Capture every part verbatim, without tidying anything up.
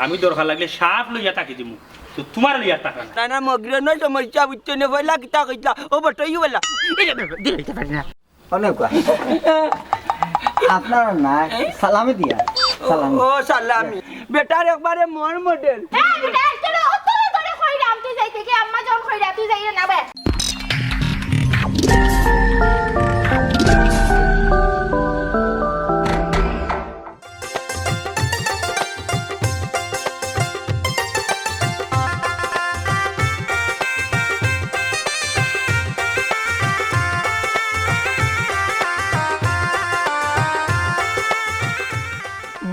আমি দরকার লাগলে সাপ লইয়া থাকি দিমু, তো তুমার লইয়া থাকা না। না, না, মগিরো নয় সমস্যা, বুঝছো নি? পয়লা কিতা কইতা? ও বটই বলা। এই রে, দিলে দিতে পারি না। অনেক কয়। আপনার না, সালামি দিয়া। সালামি। ও, সালামি। বেটার একবারে মন মডেল। এই বেটা, তোরে অত করে কইরাম, তুই যাইতে কি আম্মা জন কইরা, তুই যাইরে না বে।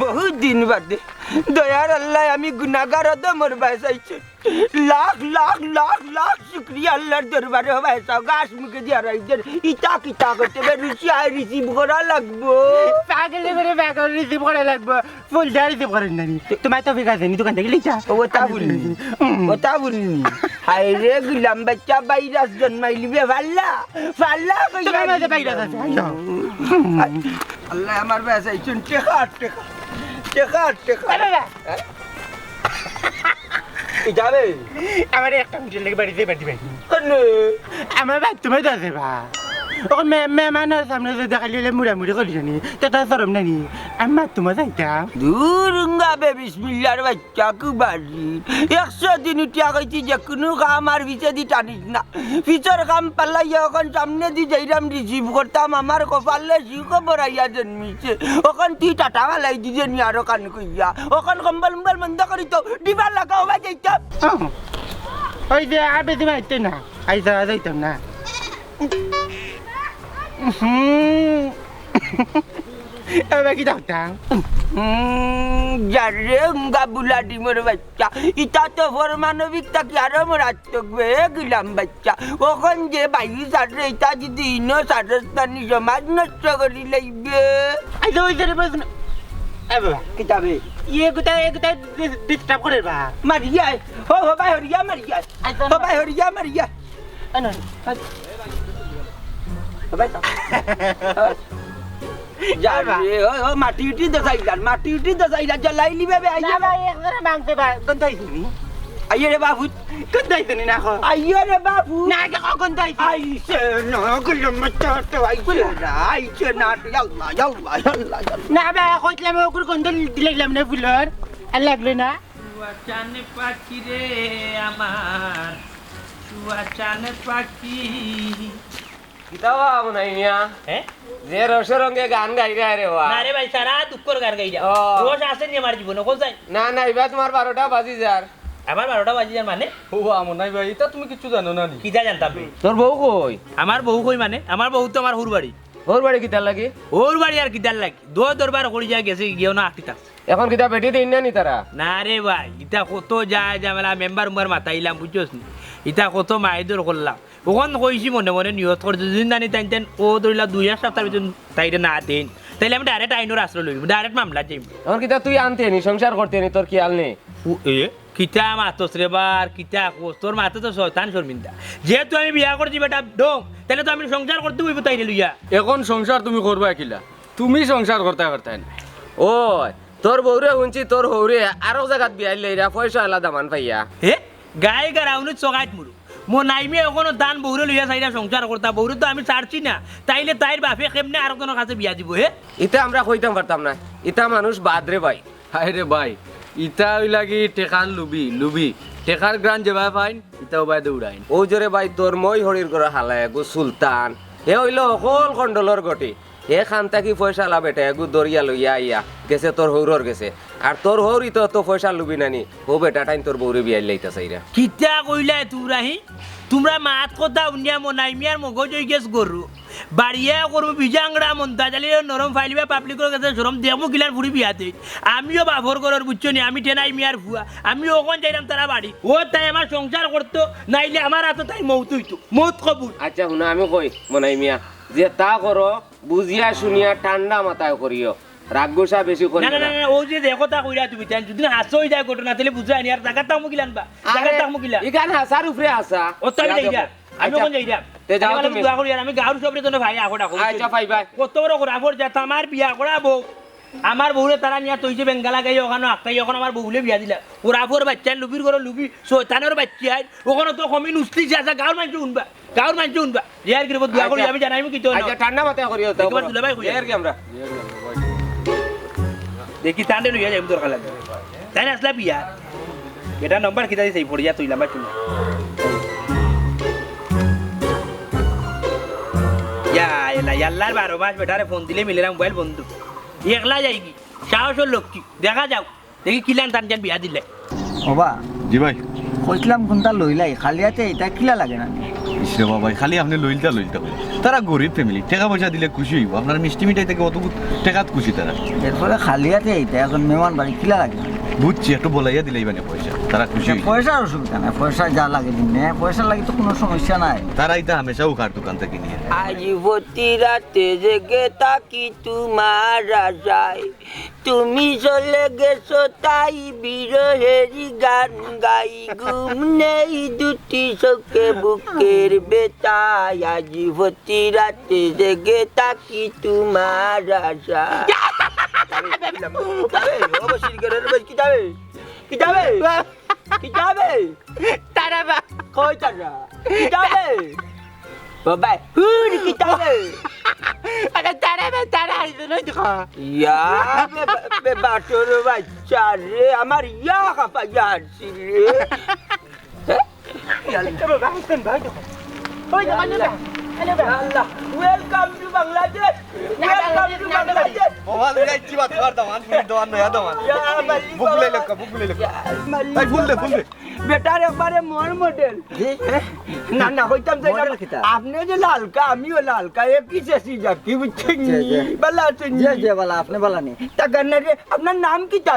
বহুত দিন বাদে দয়ার আল্লাহ আমি গুনাগার অধমর বায় চাইছি। লাখ লাখ লাখ লাখ শুকরিয়া আল্লাহর দরবারে। হবায় চাও গাছ মুখে দিয়া রাইদের ইতা কিতা করতে বে রুচি আয় রিসিভ করা লাগবো। পাগলে করে পাগল রিসিভ করা লাগবো। ফুল দিয়া রিসিভ করেন নানি। তোমার তো ঠিক আছে, নি দোকান থেকে লিখা। ও তা বলিনি। ও তা বলিনি। হায় রে গুলাম বাচ্চা ভাইরাস জন্মাইলি বে ফাল্লা। ফাল্লা কইয়া তোমার মাঝে ভাইরাস আছে, আইও। আল্লাহ আমার বায় চাইছইন টেকা টেকা। টেকা টেকা। আরে না। হ্যাঁ? এই যাবে? আমার একটা মিনিট লেগে বাড়িতে বাড়ি ভাই। কেন? আমার ভাই তোমার দাদা বা। ও মে-, মেহমানর সামনে যে দেখাইলে মুড়ামুড়ি করি জানি, তো তার শরম নাই নি? আমি মা তোমার যাইতাম। দূর উঙ্গা বে বিসমিল্লার বাচ্চা কুবারি। একশো দিন উঠিয়া কইছি যে কুনু কাম আর পিছেদি টানিস না। পিছর কাম পালাইয়া অখন সামনেদি যাইরাম রিসিভ করতাম, আমার কপালে সুখবর আইয়া জন্মিছে। অখন তুই টাটা ফালাই দিলে নি আরো কান কইয়া। অখন কম্বল উম্বল বন্ধ করি তো, ডিবার লাগা হবা যাইতাম। হুম। ওই যে আর বেশি মারতে না। আই যা যাইতাম না। হুম। এবার কি ডাকতাম? হুম, যারে উঙ্গা বুলা ডিমর বাচ্চা। ইতা তো পরমাণবিক থাকি আরো মারাত্মক বে, গুলাম বাচ্চা। অখন যে বায়ু ছাড়রে, ইতা যদি ইনো ছাড়স তানি সমাজ নষ্ট করি লাইবে। আই তো ওই যে রে বস না। এ বাবা। কিতাবে? ইয়ে কোথায়, এ কোথায় ডিস-, ডিস্টার্ব করে বা? মারিয়া, হো, হো, ভাই, হরিয়া, মারিয়া। আই তো হো, ভাই, হরিয়া, মারিয়া। আনো। হো, ভাই, তো। যা রে, ও, ও, মাটি উঠি দে সাইডার, মাটি উঠি দে সাইডার, জ্বালাই নিবে বে, আইয়া। না, ভাই, এক জোড়া মাংস বা-, গন্ধ হইছে নি? আইয়ে রে বাবু। গন্ধ হইছে নি না, কো? আইয়ে রে বাবু। না, আগে কো গন্ধ হইছে? আইছে না, গুলো মতো তো আইছে না, আইছে না, ইয়াল্লা, ইয়াল্লা, ইয়াল্লা, ইয়াল্লা। না, ভাই, কইছিলাম, ওগুর গন্ধ দিলাইলাম না, ফুলর। আর লাগলো না। চুয়া চান পাখি রে আমার, চুয়া চান পাখি। কিতা বা মনাই মিয়া? হ্যাঁ? যে রসে রঙে গান গাইরা রে বা। না রে ভাই, সারা দুঃখর গান গাইরা। ও। রস আছে নি আমার জীবনে, কোন যায়? না, না, ইবা তোমার বারোটা বাজি যার। আমার বারোটা বাজি যার মানে? ও, আমনাই ভাই, ইতা তুমি কিচ্ছু জানো না নি? কিতা জানতাম বে? তোর বউ কই? আমার বউ কই মানে? আমার বউ তো আমার হউর বাড়ি। হউর বাড়ি কিতার লাগি? হউর বাড়ি আর কিতার লাগি? দো দরবার করি যায় গেছে, গিয়েও না আটকিতাম। এখন কিতা বেটি দেইন না নি তারা? না রে ভাই, ইতা কত যায় ঝামেলা, মেম্বার উম্বার মাতাইলাম, বুঝছস নি? ইতা কত মাইদর করলাম। অখন কইছি মনে মনে নিয়ত করছি, যদি জানি তাইন তাইন ও ধরিলা দুই এক সপ্তাহর ভিতরে তাইরে না দেইন, তাইলে আমি direct আইনর আশ্রয় লইমু, direct মামলাত যাইমু। এখন কিতা তুই আনতে নি, সংসার করতে নি, তোর খেয়াল নেই? ও, এ, কিতা মাতস রে বার, কিতা কস? তোর মাতে তো শয়তান শর্মিন্দা। যেহেতু আমি বিয়া করছি বেটা ডং, তাইলে তো আমি সংসার করতে অইবো তাইরে লইয়া। এখন সংসার তুমি করবায় কিলা? তুমি সংসার করতায় পারতায় না। ওই, তোর বউরে হুনছি, তোর হউরে আরক জাগাত বিয়াইলাইরা, পয়সাআলা দামান পাইয়া। হে? গাই গারাউনি চগাইত মুরু। মনাই মিয়া অখনো তান বউরে লইয়া চাইরা সংসার করতা, বউরে তো আমি ছাড়ছি না, তাইলে তাইর বাপে কেমনে আরক জনর কাছে বিয়া দিবো, হে? ইতা আমরা কইতাম পারতাম না, ইতা মানুষ বাদ রে ভাই। হায় রে ভাই, ইতা অইলা গি টেকার লুভি, লুভি। টেকার ঘ্রাণ যেবায় পাইন, ইতা অবায় দৌড়াইন। অউ যে রে ভাই, তোর মই হরির ঘরর হালা এগু সুলতান, হে অইলো হকল কন্ডলর গটি। হে খান থাকি পয়সাআলা বেটা এগু ধরিয়া লইয়া আইয়া গেছে তোর হউরর গেছে। আর তোর হউর ইতা তো পয়সার লুভি নানি, হউ বেটাটাইন তোর বউরে বিয়াইলাইতা চাইরা। কিতা কইলায় তুমরা হি? তুমরা মাত কথা হুনিয়া মনাই মিয়ার মগজ অইগেছে গরু। বাড়িয়া করমু বিজাংড়া মন্তাজ আলির নরম ফাইলিবা পাবলিকর গেছে শরম দেখমু কিলার ফুড়ি বিয়া দেইন। আমিও বাফর ঘরর বুঝছো নি, আমি টেনাই মিয়ার ফুয়া। আমি অখন যাইরাম তারা বাড়ি। ও তাই আমার সংসার করতো, নাইলে আমার আতো তাইর মউত অইতো। মউত কবুল। আচ্ছা হুনো, আমি কই মনাই মিয়া, যেতা করো বুঝিয়া শুনিয়া ঠান্ডা মাথায় করিও, রাগ গুসা বেশি করিও না, না, না। না, না, অউ যে দেখো তা কইরা তুমি, তাইন যদি হাছা অই যায় ঘটনা, তাইলে বুঝরায় নি, আর জাগাত থাকমু কিলান বা? আরে, জাগাত থাকমু কিলা? ইখান হাছার উপরে হাছা। ও তো আমি ইয়া যাই না। দেখো। আমি আচ্ছা। অখন যাইরাম। তে যাও আমি তুমি। দোয়া করি, আর আমি গাউর সবরে জন্য ভাই আখো ডাকো। আচ্ছা, ভাই, ভাই। কত বড় খরাফর জাত, আমার বিয়া করা বউ। আমার বউরে তারা নিয়া তইছে বেঙ্গা লাগাই, ওখানো আখতাই, ওখানো আমার বউলে বিয়া দিলা। ওরা ফোর বাচ্চা, লুবির ঘরো লুবি, শয়তানর বাচ্চা আইন। ওখানো তো কমি নুস্তি আছে, গাঁওর মানষে হুনবা, গাঁওর মানষে হুনবা। ইয়ার কি রে, দোয়া করি, আচ্ছা। আমি জানাইমু কি তো না? আচ্ছা, ঠান্ডা মাথায় করি, তোমার দুলাভাই কইয়া। ইয়ার কি আমরা? দেখি, তান্ডে লইয়া যাইমু দরকার লাগে। তাই না, আসলা বিয়া? এটা নম্বর কিতা দিছে, এই পড়িয়া তুই লম্বা চুল। ইয়া, এলা, ইয়াল্লার বারো মাস বেটারে ফোন দিলে মিলে না, মোবাইল বন্ধ। একলা যাইগি, সাহসর লক্ষ্মী, দেখা যাও। দেখি কিলান তান যেন বিয়া দিলে। ওবা। জি ভাই। কইছিলাম কোনটা লইলাই, খালি হাতে এটা কিলা লাগে না? ইসরে বাবা, খালি আপনি লইলতা লইলতা কইলেন। তারা গরিব ফ্যামিলি, টাকা পয়সা দিলে খুশি হইব। আপনার মিষ্টি মিঠাই থেকে অত টেকাত খুশি তারা। এরপরে খালি হাতে এইটা এখন মেহমান বাড়ি কিলা লাগে না? বুঝছি, একটু বলাইয়া দিলেই মানে পয়সা, তারা খুশি হইব। পয়সার অসুবিধা নাই, পয়সা যা লাগে দিন নে, পয়সা লাগে তো কোনো সমস্যা নাই। তারাই তো হামেশা উখার দোকান থেকে নিয়ে। আজ ভর্তি রাতে জেগে তাকি তোমার আশায়, তুমি চলে গেছো তাই বিরহেরই গান গাই, ঘুম নেই দুটি চোখে বুকের বেতায়, আজি প্রতি রাতে জেগে তাকি তোমার আশা। কিতাবে? ও বসির ঘরের বস, কিতাবে? কিতাবে? কিতাবে? তারা বা- কই তারা? কিতাবে? ও ভাই, হুর কিতাবে? আরে তারা বে, তারা আইছে না দেখো। ইয়া, বে, বে, বাটর বাচ্চা রে, আমার ইয়া খাপা ইয়ার রে। ওই দেখো, আরে বা, আরে বা। আল্লাহ, welcome to Bangladesh. Welcome to Bangladesh. Mobile গাইছি বাত কর দামান, ফুল দামান, নয়া দামান। ইয়া, মালিক বুক বাবা। বুক বুলে লেখা। ইয়া, মালিক এই ফুল দে, বাবা। ফুল দে। বেটার একবারে মোর মডেল। জি। না, না, কইতাম যে মডেল কিতা? আপনি যে লালকা, আমিও লালকা, একই শেষই যাক, কি বুঝছেন জি, নি? জি। ভালা আছেন জি, নি? জি, ভালা, আপনি ভালা নি? তা গান্না রে, আপনার নাম কিতা?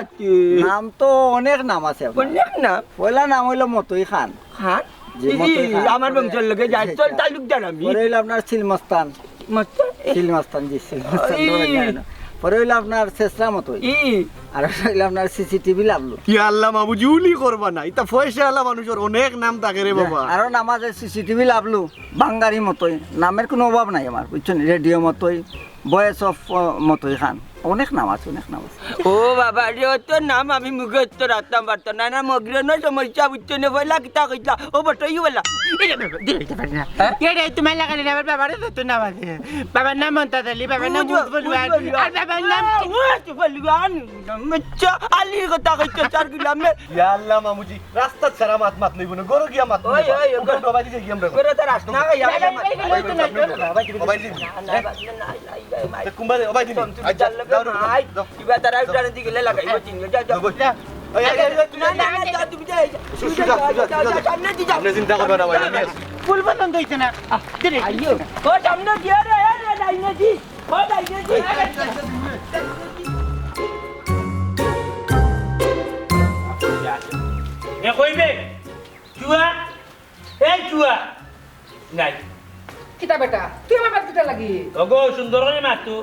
নাম তো অনেক নাম আছে আপনার। অনেক নাম? পয়লা নাম অইলো মতই খান। খান? জি, জি, মতই খান। আমার বংশর লগে যায়, জি, চল জি। তালুকদার আমি। পরে অইলো আপনার সিলমস্তান। মস্তান? সিলমস্তান, জি, সিলমস্তান, ই। ধরে যায় না। পরে অইলো আপনার শেষরা মতই। ই। আর অইলো আপনার সিসিটিভি লাভলু। ইয়া আল্লাহ, মাবু জুলি করবা না। ইতা পয়সা আলা মানুষর অনেক নাম থাকে রে বাবা। আরো নাম আছে সিসিটিভি লাভলু, বাঙ্গারি মতই। নামের কোনো অভাব নাই আমার, বুঝছেন? রেডিও মতই, ভয়েস অফ, আহ, মতই খান। অনেক নাম আছে, অনেক নাম আছে। ও বাবা রে, অত নাম আমি মুখস্থ রাখতাম পারতাম না। না, মগ্রনো সমস্যা বুঝছো না, পয়লা কিতা কইতলা? ও বটই বলা। এই রে, বাবা, দিলে দিতে পারি না। হ্যাঁ? এ রে, তোমার লাগালে আমার বাবারও তো নাম আছে। বাবার নাম মন্তাজ আলী, বাবার নাম বুঝবো, উৎপল বুঝবো, আর বাবার নাম আহ, উৎপল। আচ্ছা, আলীর কথা কইছো, চার কিলো আমে। ইয়া আল্লাহ, মামুজি, রাস্তাত সারা মাত মাত লইব না, গরু গিয়া মাত ওই, লইব। ওই, ওই, উপরে গরু। ডবাই দিছে গিয়া আমরা। গরু তো রাস্তা না, এই, এই, এই, এই, এই, এই, এই, এই, এই, এই, এই, এই, এই, এই, এই, এই, এই, কুম্বারে, ওবাই দিন। তুমি আচ্ছা, যার লগে যাও, যাও, মাই, যাও। কিবা তারা উঠানে দিকে লে লাগাইব, যাও, চিনবে, যাও, যাও। যাও, যাও। এই, এই, এই, এই, না, না, না, যাও, তুমি যাও, যাও, সুজা, যাও, সুজা, যাও, সুজা। যাও, সামনে দি যাও। আপনি চিন্তা করবেন না, ভাই, আমি আছি। ফুলবান দইছে না। আহ, দে রে। আইও। ও, সামনে দি, আরে, আরে, লাইনে দি। ও, লাইনে দি। এ, কইবে? চুয়া? এই চুয়া। নাই। কিতা বেটা? তুই আমার বাড়িত কিতা লাগি? ওগো, সুন্দর করি মাতো।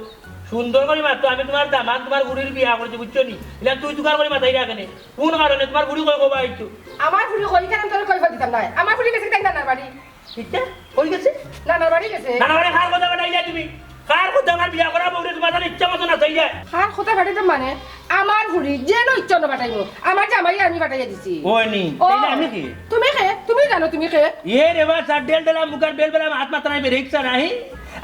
সুন্দর করি মাতো। আমি তুমার দামান, তুমার ফুড়ির বিয়া করছি, বুঝছো নি? ইলা তুই তুকার করি মাতাই রাখে নে। কোন কারণে তুমার ফুড়ি কই কবা আইছো? আমার ফুড়ি কই কেন তোরে কই দিতাম না? আমার ফুড়ি গেছে তাই নানার বাড়ি। কিতা? কই গেছে? নানার বাড়ি গেছে। নানার বাড়ি কার কথা পাঠাইলা তুমি? কার কথা? আমার বিয়া করা বউরে তুমার তার ইচ্ছা মতো নাচাই যায়। কার কথা পাঠাইতাম মানে? আমার ফুড়ি যে নু ইচ্ছা মতো পাঠাইমু। আমার জামাই আমি পাঠাইয়া দিছি। ওই নি? ও। তাইলে আমি কি? তুমি কে? তুমি জানো তুমি কে? এ রে বা, সার ডেল ডেলা মুখার বেল বেলা হাত মাথা নাই বেরেকছা নাই।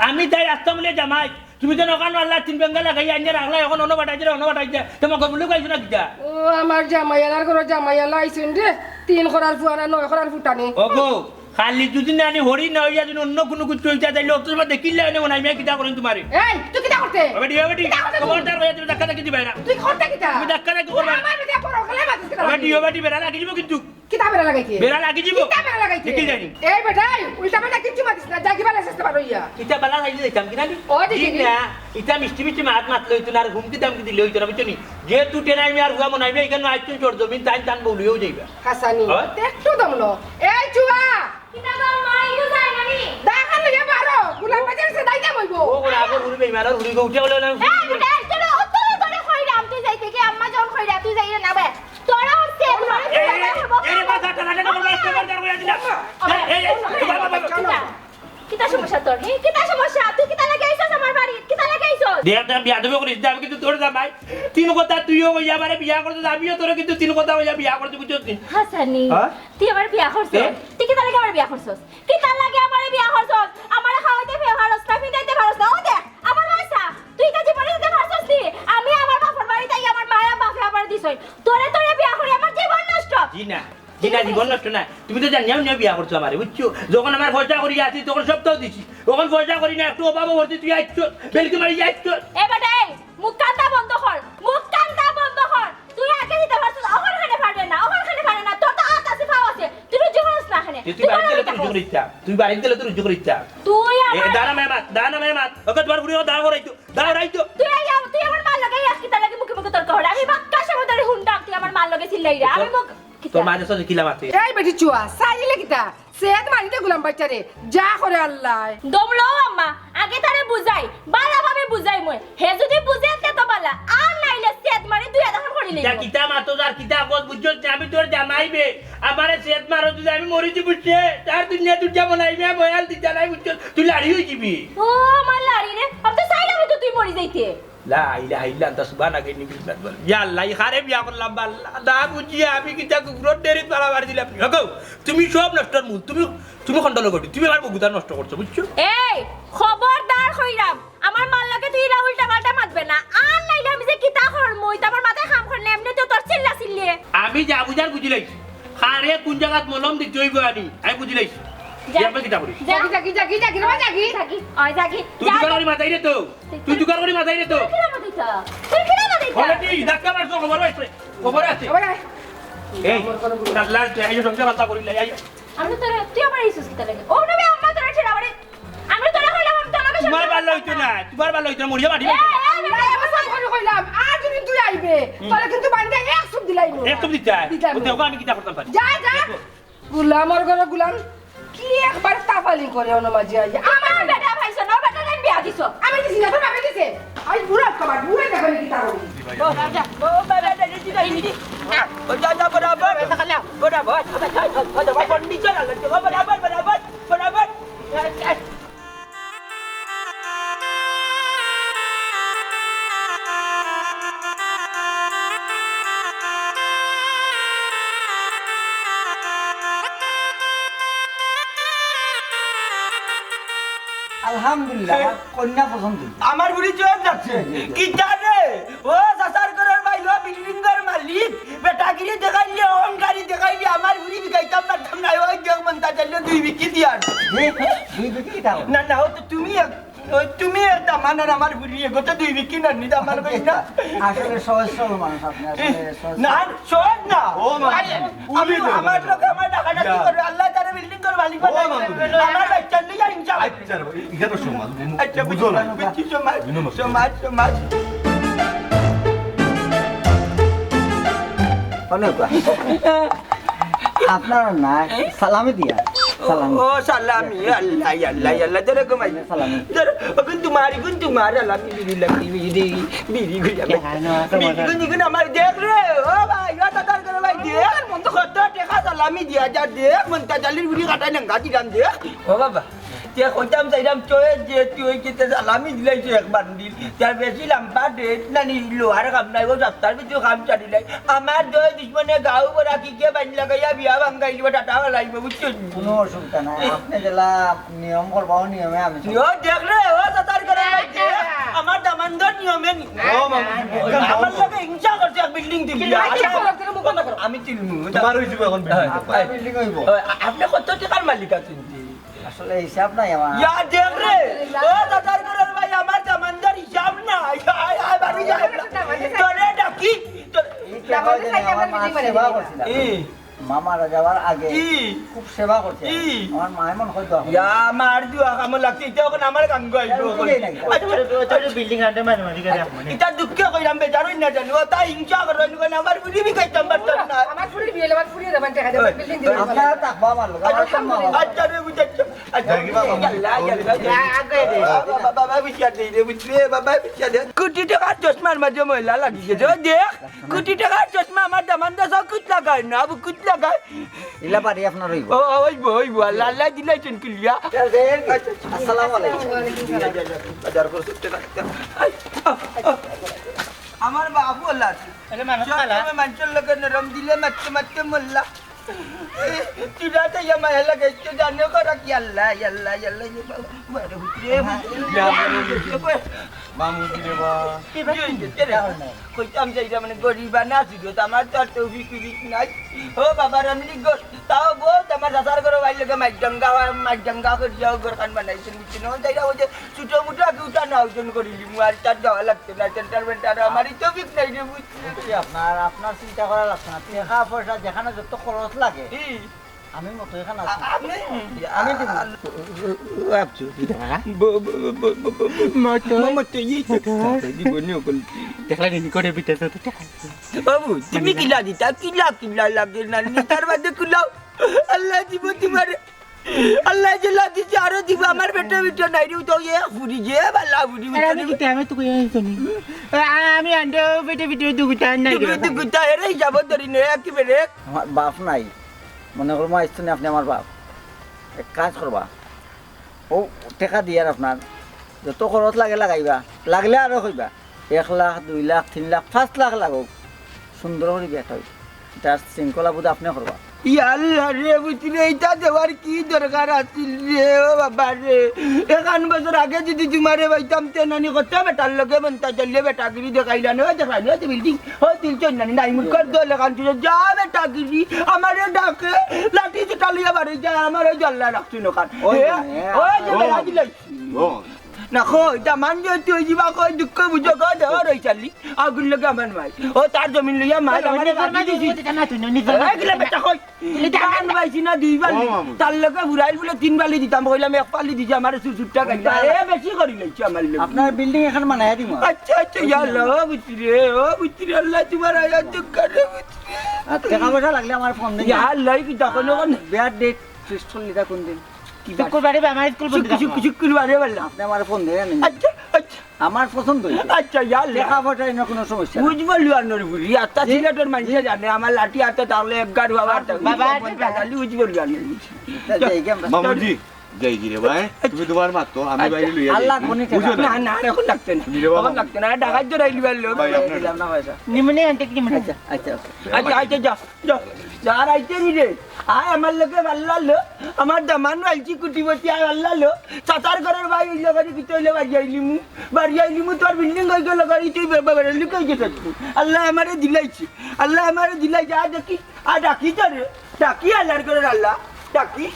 আমি তাই রাস্তা মূলে জামাই। তুমি তো নখান আল্লাহ তিন বেঙ্গা লাগাই আনিয়া রাখলা, এখন অন্য পাঠাই দিলে অন্য পাঠাই দিলে। তোমার গরু লোক আইছো না কিতা? ও, আমার জামাই আলার ঘরো জামাই আলা আইছইন রে। তিন করার ফুয়া না, নয় করার ফুটানি। ওগো, খালি যদি না আনি হরি না হইয়া যদি অন্য কোনো কিছু হইতা, তাইলে অত সময় দেখিলে এনে মনে হয়, আমি কিতা করেন তোমারে? এই, তুই কিতা করতে? ওবাটি, ওবাটি, কিতা করতে তুই? খবরদার হইয়া তুমি ধাক্কা ধাক্কি দিবায় না। তুই করতে কিতা? তুমি ধাক্কা ধাক্কি করবায় না। আমার মধ্যে বড় খেলা মাতিস কেন? ওবাটি, ওবাটি, বেড়া লাগি যাইবো কিন্তু। কিতা বেড়া লাগাইতে? বেড়া লাগি যাইবো। কিতা বেড়া লাগাইতে? দেখি জানি। এই বেটাই, উল্টা পাল্টা কিচ্ছু মাতিস না, যা কিবা লেসেস পারো ইয়া। কিতা বালা লাগি যাইতাম কিনা নি? ও, দেখি জি নি। না, ইতা মিষ্টি মিষ্টি মাত মাতলে হইতো না, আর হুমকি দামকি দিলে হইতো না, বুঝছো নি? যে তুই টেনাই মি আর হুয়া মনাইবে, এখানে আইছুন চোর জমিন, তাই তান বউলিও যাইবা। হাসানি। হ্যাঁ? একটু দম লো। এই চুয়া! কিতা গো মা, ইগু যায় না নি? দাখান লইয়া বারো, গুলাম বাজার সে দাইতে বইবো। ও, ওরা আগর হুড়ি বেইমান, আর হুড়ি গো উঠে বলে না। এই বেটা, তোরে অত করে কইরাম, তুই যাইতে কি আম্মা জন কইরা, তুই যাইরে না বে। তোরা হচ্ছে, তোরা এই, এই, এই, এই, বাবা, টানা টানা করে আসতে পারতে আর কইয়া দিলাম। এই, এই, এই, বাবা, বাবা। কিতা? কিতা সমস্যা তোর? হে, কিতা সমস্যা? তুই কিতা লাগি আইছস আমার বাড়িত? কিতা লাগি আইছস? দেখ, দেখ, বিয়া দেবে করিস না, আমি কিন্তু তোর জামাই। তিন কথা তুইও কইয়া আমারে বিয়া করছস, আমিও তোরে কিন্তু তিন কথা কইয়া বিয়া করছি, বুঝছস নি? হাসানি, হ্যাঁ? তুই আমার বিয়া করছস? এ? তুই কিতা লাগি আমার বিয়া করছস? কিতা লাগি আমারে বিয়া করছস? আমারে খাওয়াইতে পারস না, ফিরাইতে পারস না। ও দেখ, আমার পয়সা, তুই তো জীবনে দিতে পারছস নি? আমি আমার বাপর বাড়িত আই, আমার মায়া বাপে আমার দিছই। তোরে, তোরে বিয়া করি আমার জীবন নষ্ট। জি না, জি না, জীবন নষ্ট না। তুমি তো জানিয়াও নিয়ে বিয়া করছো আমারে, বুঝছো? যখন আমার পয়সা করি আছি, তখন সব তো দিছি। যখন পয়সা করি না, একটু অভাবও করছি, তুই আইছো, বেলকি মারি আইছো। এ বেটা, এই, মুখ কান্দা বন্ধ কর, মুখ কান্দা বন্ধ কর। তুই আগে দিতে পারছিস, অখন কেনে পারে না, অখন কেনে পারে না, তোর তো আত আছে, পাও আছে, তুই রুজি করস না কেনে। এ, তুই তুই বাড়িত গেলে তো রুজি করিস না, তুই বাড়িত গেলে তো রুজি করিস না। তুই এ, আমার দাঁড়া মেহমান, দাঁড়া মেহমান, ওকে তোমার বুড়ি দাঁড়া করাই তো, দাঁড়া করাই তো। তুই আইয়া, তুই আমার মার লগে আইয়া কিতা লাগি মুখে মুখে তর্ক কর? আমি বাক্কা সময় ধরে হুনতাম তুই আমার মার লগে চিল্লাইরা। আমি মুখ, কিতা? তোর মা দেশে কিলা মাতে? এই বেটি চুয়া, চাইলে কিতা? সেদ মারি দে গুলাম বাচ্চারে, যা করে আল্লাহ। দমলো আম্মা, আগে তারে বুঝাই, ভালাভাবে বুঝাই মই। হে যদি বুঝে তে তো ভালা, আর নাইলে সেদ মারি দুই আধা খান করি লইব। কিতা মাতো যার কিতা কস বুঝছস না, আমি তোর জামাই বে। আমারে সেদ মারো যদি আমি মরি যাই বুঝছে, তার দুনিয়া দুনিয়া বানাইবে, বয়াল দিতে নাই বুঝছস, তুই লাড়ি হয়ে যাবি। ও আমার লাড়ি রে, আমি তো চাইলাম তো তুই মরি যাইতে। লা ইলাহা ইল্লা আনতা সুবহানাকা ইন্নী কুনতু মিনাজ জালিমিন। ইয়া আল্লাহ, ই কারে বিয়া করলাম বা আল্লাহ। না বুঝিয়া আমি কিতা কুকুরর ডেরিত পালা মারি দিলাম। দেখো, তুমি সব নষ্টর মূল। তুমি, তুমি খন্ডল গটি। তুমি আমার বগুদার নষ্ট করছো, বুঝছো? এই, খবরদার কইরাম। আমার মার লগে তুই ইলা উল্টা পাল্টা মাতবে না। আর নাইলে আমি যে কিতা করমু, ইতা আমার মাথায় কাম করে না। এমনি তো তোর চিল্লা চিল্লি। আমি যা বুঝার বুঝিলাইছি। কারে কোন জাগাত মলম দিতে হইব আনি, আমি বুঝিলাইছি। যা। যে আপনি কিতা করি? যা। জাগি, জাগি, জাগি, জাগি, রে, জাগি। জাগি, ওই জাগি। তুই যা। জোগাড় করি মাথায় রে তো। তুই জোগাড় করি মাথায় রে তো। তুই কিলা মাথায়? তুই কিলা মাথায়? ওরে কি? ধাক্কা মারছো, খবর আছে। খবর আছে। খবর আছে। এই, আল্লাহ, তুই আইও, সংসার বাতা করিলাই, আইও। আমি তো তোরে, তুই আমার ইসুস কিতা লাগে? ও নবী, আম্মা তোরে ঠেলা মারি। আমি তোরে কইলাম, আমি তোর লগে তোমার সংসার বালা করতাম হইতো না। না, তোমার বালা হইতো না, মরিয়া মাটি এ, খাইতে। এ, এ, আল্লাহ, এ, এবার সব করে কইলাম, আর যদি তুই আইবে, হুম। তাহলে কিন্তু বান্ধে এক সুপ দিলাইমু। এক সুপ দিতে হয়। দিতে ও দেখো, আমি কিতা করতাম পারি। যা, যা। দেখো। গুলামর ঘরে গুলাম, কি একবার তাফালি করে অনো মাঝে আইয়া। আমার বেটা পাইছো না, বেটা নাই বিয়া দিছো। আমি দিছি না, তোর বাপে দিছে। আমি বুড়া কবার, বুড়া যাবে নাকি তার? ও বাবা, ও বাবা, দাদি, দাদি, দাদি। ও যা, যা, বরাবর। বরাবর। ও যা, যা, যা, বরাবর, বরাবর। আলহামদুলিল্লাহ, আমার কন্যা পছন্দ। আমার বুড়ি চয়েস লাগছে। জি, জি, জি। কিতা রে? ও চাচার ঘরর ভাই, ও বিল্ডিং ঘর মালিক, বেটাগিরি দেখাইলে, অহংকারী দেখাইলে, আমার বুড়ি বিকাইতাম পারতাম না। ওই দেখ মন্তা চাইলে দুই বিকি দিয়ার। জি, দুই বিকি কিতা? না, না, ও তো তুমি এক ওই তুমি এর দামান আর আমার বুড়ি, এগো তো দুই বিকি না, নি দামান কই না। আসলে সহজ সরল মানুষ আপনি, আসলে সহজ না, সরল। সহজ না। ও মা, আরে, উনি আমি তো আমার লোকে আমার টাকা না কি ইয়া। করবে? আল্লাহ তারে বিল্ডিং করে মালিক ও বানাই মা, দিবে। আমার বাচ্চা নিয়ে ইনশাআল্লাহ। আচ্ছা, এখানে সমাজ, আচ্ছা, বুঝো না। বুঝছি, সমাজ, বিনয় মাস্টার। সমাজ, সমাজ। অনেক আপনার না, সালামি দিয়া। সালামি। ও, সালামি, আল্লাহ, আল্লাহ, আল্লাহ, ধরে ঘুমাই। সালামি। ধরে, ও কিন্তু মারি, কিন্তু মার, আলামি, বিড়ি লাগি, বিড়ি, বিড়ি, বিড়ি, বিড়ি, কেন, কেন, বিড়ি, কেন? কিন্তু, কিন্তু আমার দেখ রে, ও ভাই, ও দাদার করে ভাই, দেখ, কত টেকা সালামি দিয়া যা, দেখ, মন্তা জালির বিড়ি কাটাই নাঙ্গা দিলাম, দেখ। ও বাবা, তে কইতাম চাইলাম, চয়ে যে তুই ওই কিতে সালামি দিলাইছে এক বান্ডিল, তার বেশি লাম্বা ডেট না নি, লোহার কাম নাই, ও রাস্তার ভিতরে কাম চালিলাই। আমার দই দুশমনে গাউ বড়া কি কে বাইন লাগাইয়া বিয়া ভাঙ্গাইলিব, টাটা ফালাইব, বুঝছো নি? কোনো অসুবিধা নাই, আপনি যেলা নিয়ম করবা, ও নিয়মে আমি চলবো। ও দেখ রে, ও দাদার করে ভাই, দেখ, আমার দামান্দর নিয়মে নি। ও মামা, আমার লগে হিংসা করছে এক বিল্ডিং দিবি। আমি তুলমু। তোমার হইছে এখন বিল্ডিং। হ্যাঁ, করবা। হ্যাঁ। বিল্ডিং হইব। হ্যাঁ, আপনি কত টাকার মালিক আছেন জি? আসলে হিসাব নাই আমার। ইয়া দেখ রে, ও দাদার ঘরের ভাই, আমার দামান্দর হিসাব নাই। আয়, আয়, বাড়ি যায় না। তোরে ডাকি, তোরে এই টেকা দিলে আমার মার সেবা করছিলাম। ই। মা মারা যাওয়ার আগে ই। খুব সেবা করছে। ই। আমার মায় মন হয়তো এখন ইয়া, মার দুয়া কামো লাগছে, এটা এখন আমার গাঙ্গ আইলো এখন। বুঝলেই নাই। আচ্ছা, আচ্ছা, আচ্ছা, বিল্ডিং আনতে মাঝে মাঝে গেলে এখন। এটা দুঃখে কইলাম, বেজার হই না জানো, তাই হিংসা করো, এনে আমার বুড়ি বিকাইতাম পারতাম না। আমার ফুড়ি বিয়ে, আমার ফুড়ি রে, মানে, দেখা যায়, ওই, বিল্ডিং দিলে। আপনারা থাকবা আমার লগে, আমার আচ্ছা, সম্মান। আচ্ছা রে, বুঝাচ্ছ। আল্লাহ, আল্লাহ, আল্লাহ। বাবা, বাবা, বিচার দেই রে, বুঝলি? বাবা, বিচার দে। কোটি টাকার চশমার মাঝে ময়লা লাগি গেছে। ও দেখ, কোটি টাকার চশমা আমার দামান দা সব কুত লাগায় না, আবু কুত লাগায়। ইলা বাড়ি আপনার অইবো? ও, অইবো, অইবো। আল্লাহ, আল্লাহ দিলাইছেন কুলিয়া। আসসালামু আলাইকুম। আমার বাবু আল্লাহ আছে। আরে মানুষ সব কালা। সময় মানুষের লোকে নরম দিলে মারতে মারতে মোল্লা। চুড়াতে ইয়া মায়া লাগে, একটু জানো করা কি আল্লাহ, আল্লাহ, আল্লাহ, ইয়া বাবা, বাবা, রে, বাবা। মামু কি রে বা? কইতাম যে এটা মানে গরিব আর না ছিল, তো আমার তো আর তৌফিক উফিক নাই। ও বাবা, রামলি গো, তাও গো, আমার দাদার ঘরে বাইর লোকে মাইডাঙ্গা, মাইডাঙ্গা করে যাও, ঘর খান বানাইছেন, বুঝছেন? ও তাইরা ওই যে ছোট মোটো আগে উঠা না, ওজন করিলি, মু আর তার যাওয়া লাগতো না, সেন্টার মেন্টার, আমারই তৌফিক নাই রে, বুঝ- কি আপনার, আপনার চিন্তা করা লাগছে না। টেকা পয়সা যেখানে যত খরচ লাগে, ই। আমি মতো এখানে আছি। আ-, আপনি? আমি দিব। আ-, আ-, আ-, আচ্ছা। ব-, ব-, ব-, ব-, ব-, ব-, মতো। মতো, এই তো। মতো। দিব, নিও কোন। দেখলা নি, করে বিটা তো টেকা। বাবু, তুমি কিলা দিতা? কিলা, কিলা লাগে না নি? তার বাদে কুলাও। আল্লাহ দিব তোমারে। আল্লাহ যে লাভ দিছে, আরো দিব। আমার পেটে ভিতরে নাই রে, তো ইয়ে ফুরি যে, বালা ফুরি আরে, আমি ভিতরে। কিতা, আমি তো কই আনছি নি। আ-, আমি আন্ডা পেটে ভিতরে দুগুতা নাই রে। দুগুতা, দুগুতা, এরে হিসাব ধরি নে, একেবারে। আমার বাপ নাই। মনে করবো, আইসছেন আপনি আমার বাপ। এক কাজ করবা। ও টেকা দিয়ার আপনার। যত খরচ লাগে লাগাইবা। লাগলে আরো কইবা। এক লাখ, দুই লাখ, তিন লাখ, পাঁচ লাখ লাগুক। সুন্দর করি বিয়াটা অইবো। ইটার শৃঙ্খলা বোধ আপনি করবা। ইয়া আল্লাহ রে, বুঝলি, ইটা দেওয়ার কি দরকার আছিল রে, ও বাবা রে। এখান বছর আগে যদি তোমারে পাইতাম, তে নানি কত বেটার লগে মনটা চললে বেটাগিরি দেখাইলা না, ও দেখাইলা, ও তো বিল্ডিং, ও তিন চার নানি, নাই মুখ কর দল এখান ছিল, যা বেটাগিরি, আমারে ডাকে, লাঠি চুটা লইয়া বাড়ি যায়, আমার ওই আল্লাহ রাখছুন ওখান। ওই এ, মানে, ওই যে ও। বেটা দিলাই। ও। না, কই, তা মান যে তুই যিবা কই, দুঃখ বুঝো কই, দেওয়া রই চালি। আগুন লগে আমার মাই। ও তার জমিন লইয়া মাই, আমার নিজের বাকি মাঝে দিছি। নিজের মাঝে নিজের এ, মাঝে। গিলা বেটা কই? এটা ধান পাইছি না দুই বালি। ও মামু। তার লগে বুড়াইল বলে তিন বালি দিতাম, কইলাম এক বালি দিছি, আমার চুর চুরটা খাইলা। এ, বেশি করি লইছি আমার লগে। আপনার বিল্ডিং এখন বানাইয়া দিমু। আচ্ছা, আচ্ছা, ইয়া আল্লাহ, ও বুঝছি রে, ও বুঝছি রে, আল্লাহ তোমার আয়াত দরকার রে, বুঝছি রে। আর টেকা পয়সা লাগলে আমার ফোন দিন। ইয়া আল্লাহ, কি তখন ওখানে? বিয়ার ডেট ফিক্সড করলি তা কোন দিন? কি বার? শুক্রবারে বা আমার স্কুল বন্ধ শুক্র-, থাকে। শুক্র-, শুক্রবারে বললাম। আপনি আমার ফোন দেন। আচ্ছা, আচ্ছা। আমার পছন্দ হয়েছে। আচ্ছা, ইয়া আল্লাহ। লেখাপড়ায় না কোনো সমস্যা নাই। বুঝবো লুয়ানোর বুড়ি, আত্মা সিলেটর মানুষে জানে, আমার লাঠি আত্মা তাহলে এক গাড় বাবা, বাবা, আত্মা, বাবা, বুঝবো আত্মা। বুঝবো লুয়ানোর বুড়ি। তা যাই গি আমরা। মামুজি, যাই গি রে ভাই, তুমি তোমার মাত তো, আমি আচ্ছা। বাইরে লইয়া আল্লাহ যাই। মনে বুঝো না? না, না, না, এখন লাগতো না। নিরে বাবা। এখন লাগতো না, ঢাকায় তো রাইলি পারলো। ভাই, আপনার দিলাম না পয়সা। নিমনে আনতে কি নিমনে? আচ্ছা, আচ্ছা, আচ্ছা। আচ্ছা, আচ্ছা, যা। যা, যা, আর আইতে নি রে। আয় আমার লগে পাল্লা লো। আমার দামান আইছি কুটিপতি, আয় পাল্লা লো। চাচার ঘরের ভাই অইলে গাড়ি কিতা অইলে বাড়ি আইলিমু। বাড়ি আইলিমু, তোর বিল্ডিং অই গেল গাড়ি, তুই বে-, বে-, বে-, লুকাই গেছত তুই। আল্লাহ আমারে দিলাইছে। আল্লাহ আমারে দিলাইছে। আয় দেখি, আয় ডাকি তো রে। ডাকি আল্লাহর ঘরের আল্লাহ। ডাকি।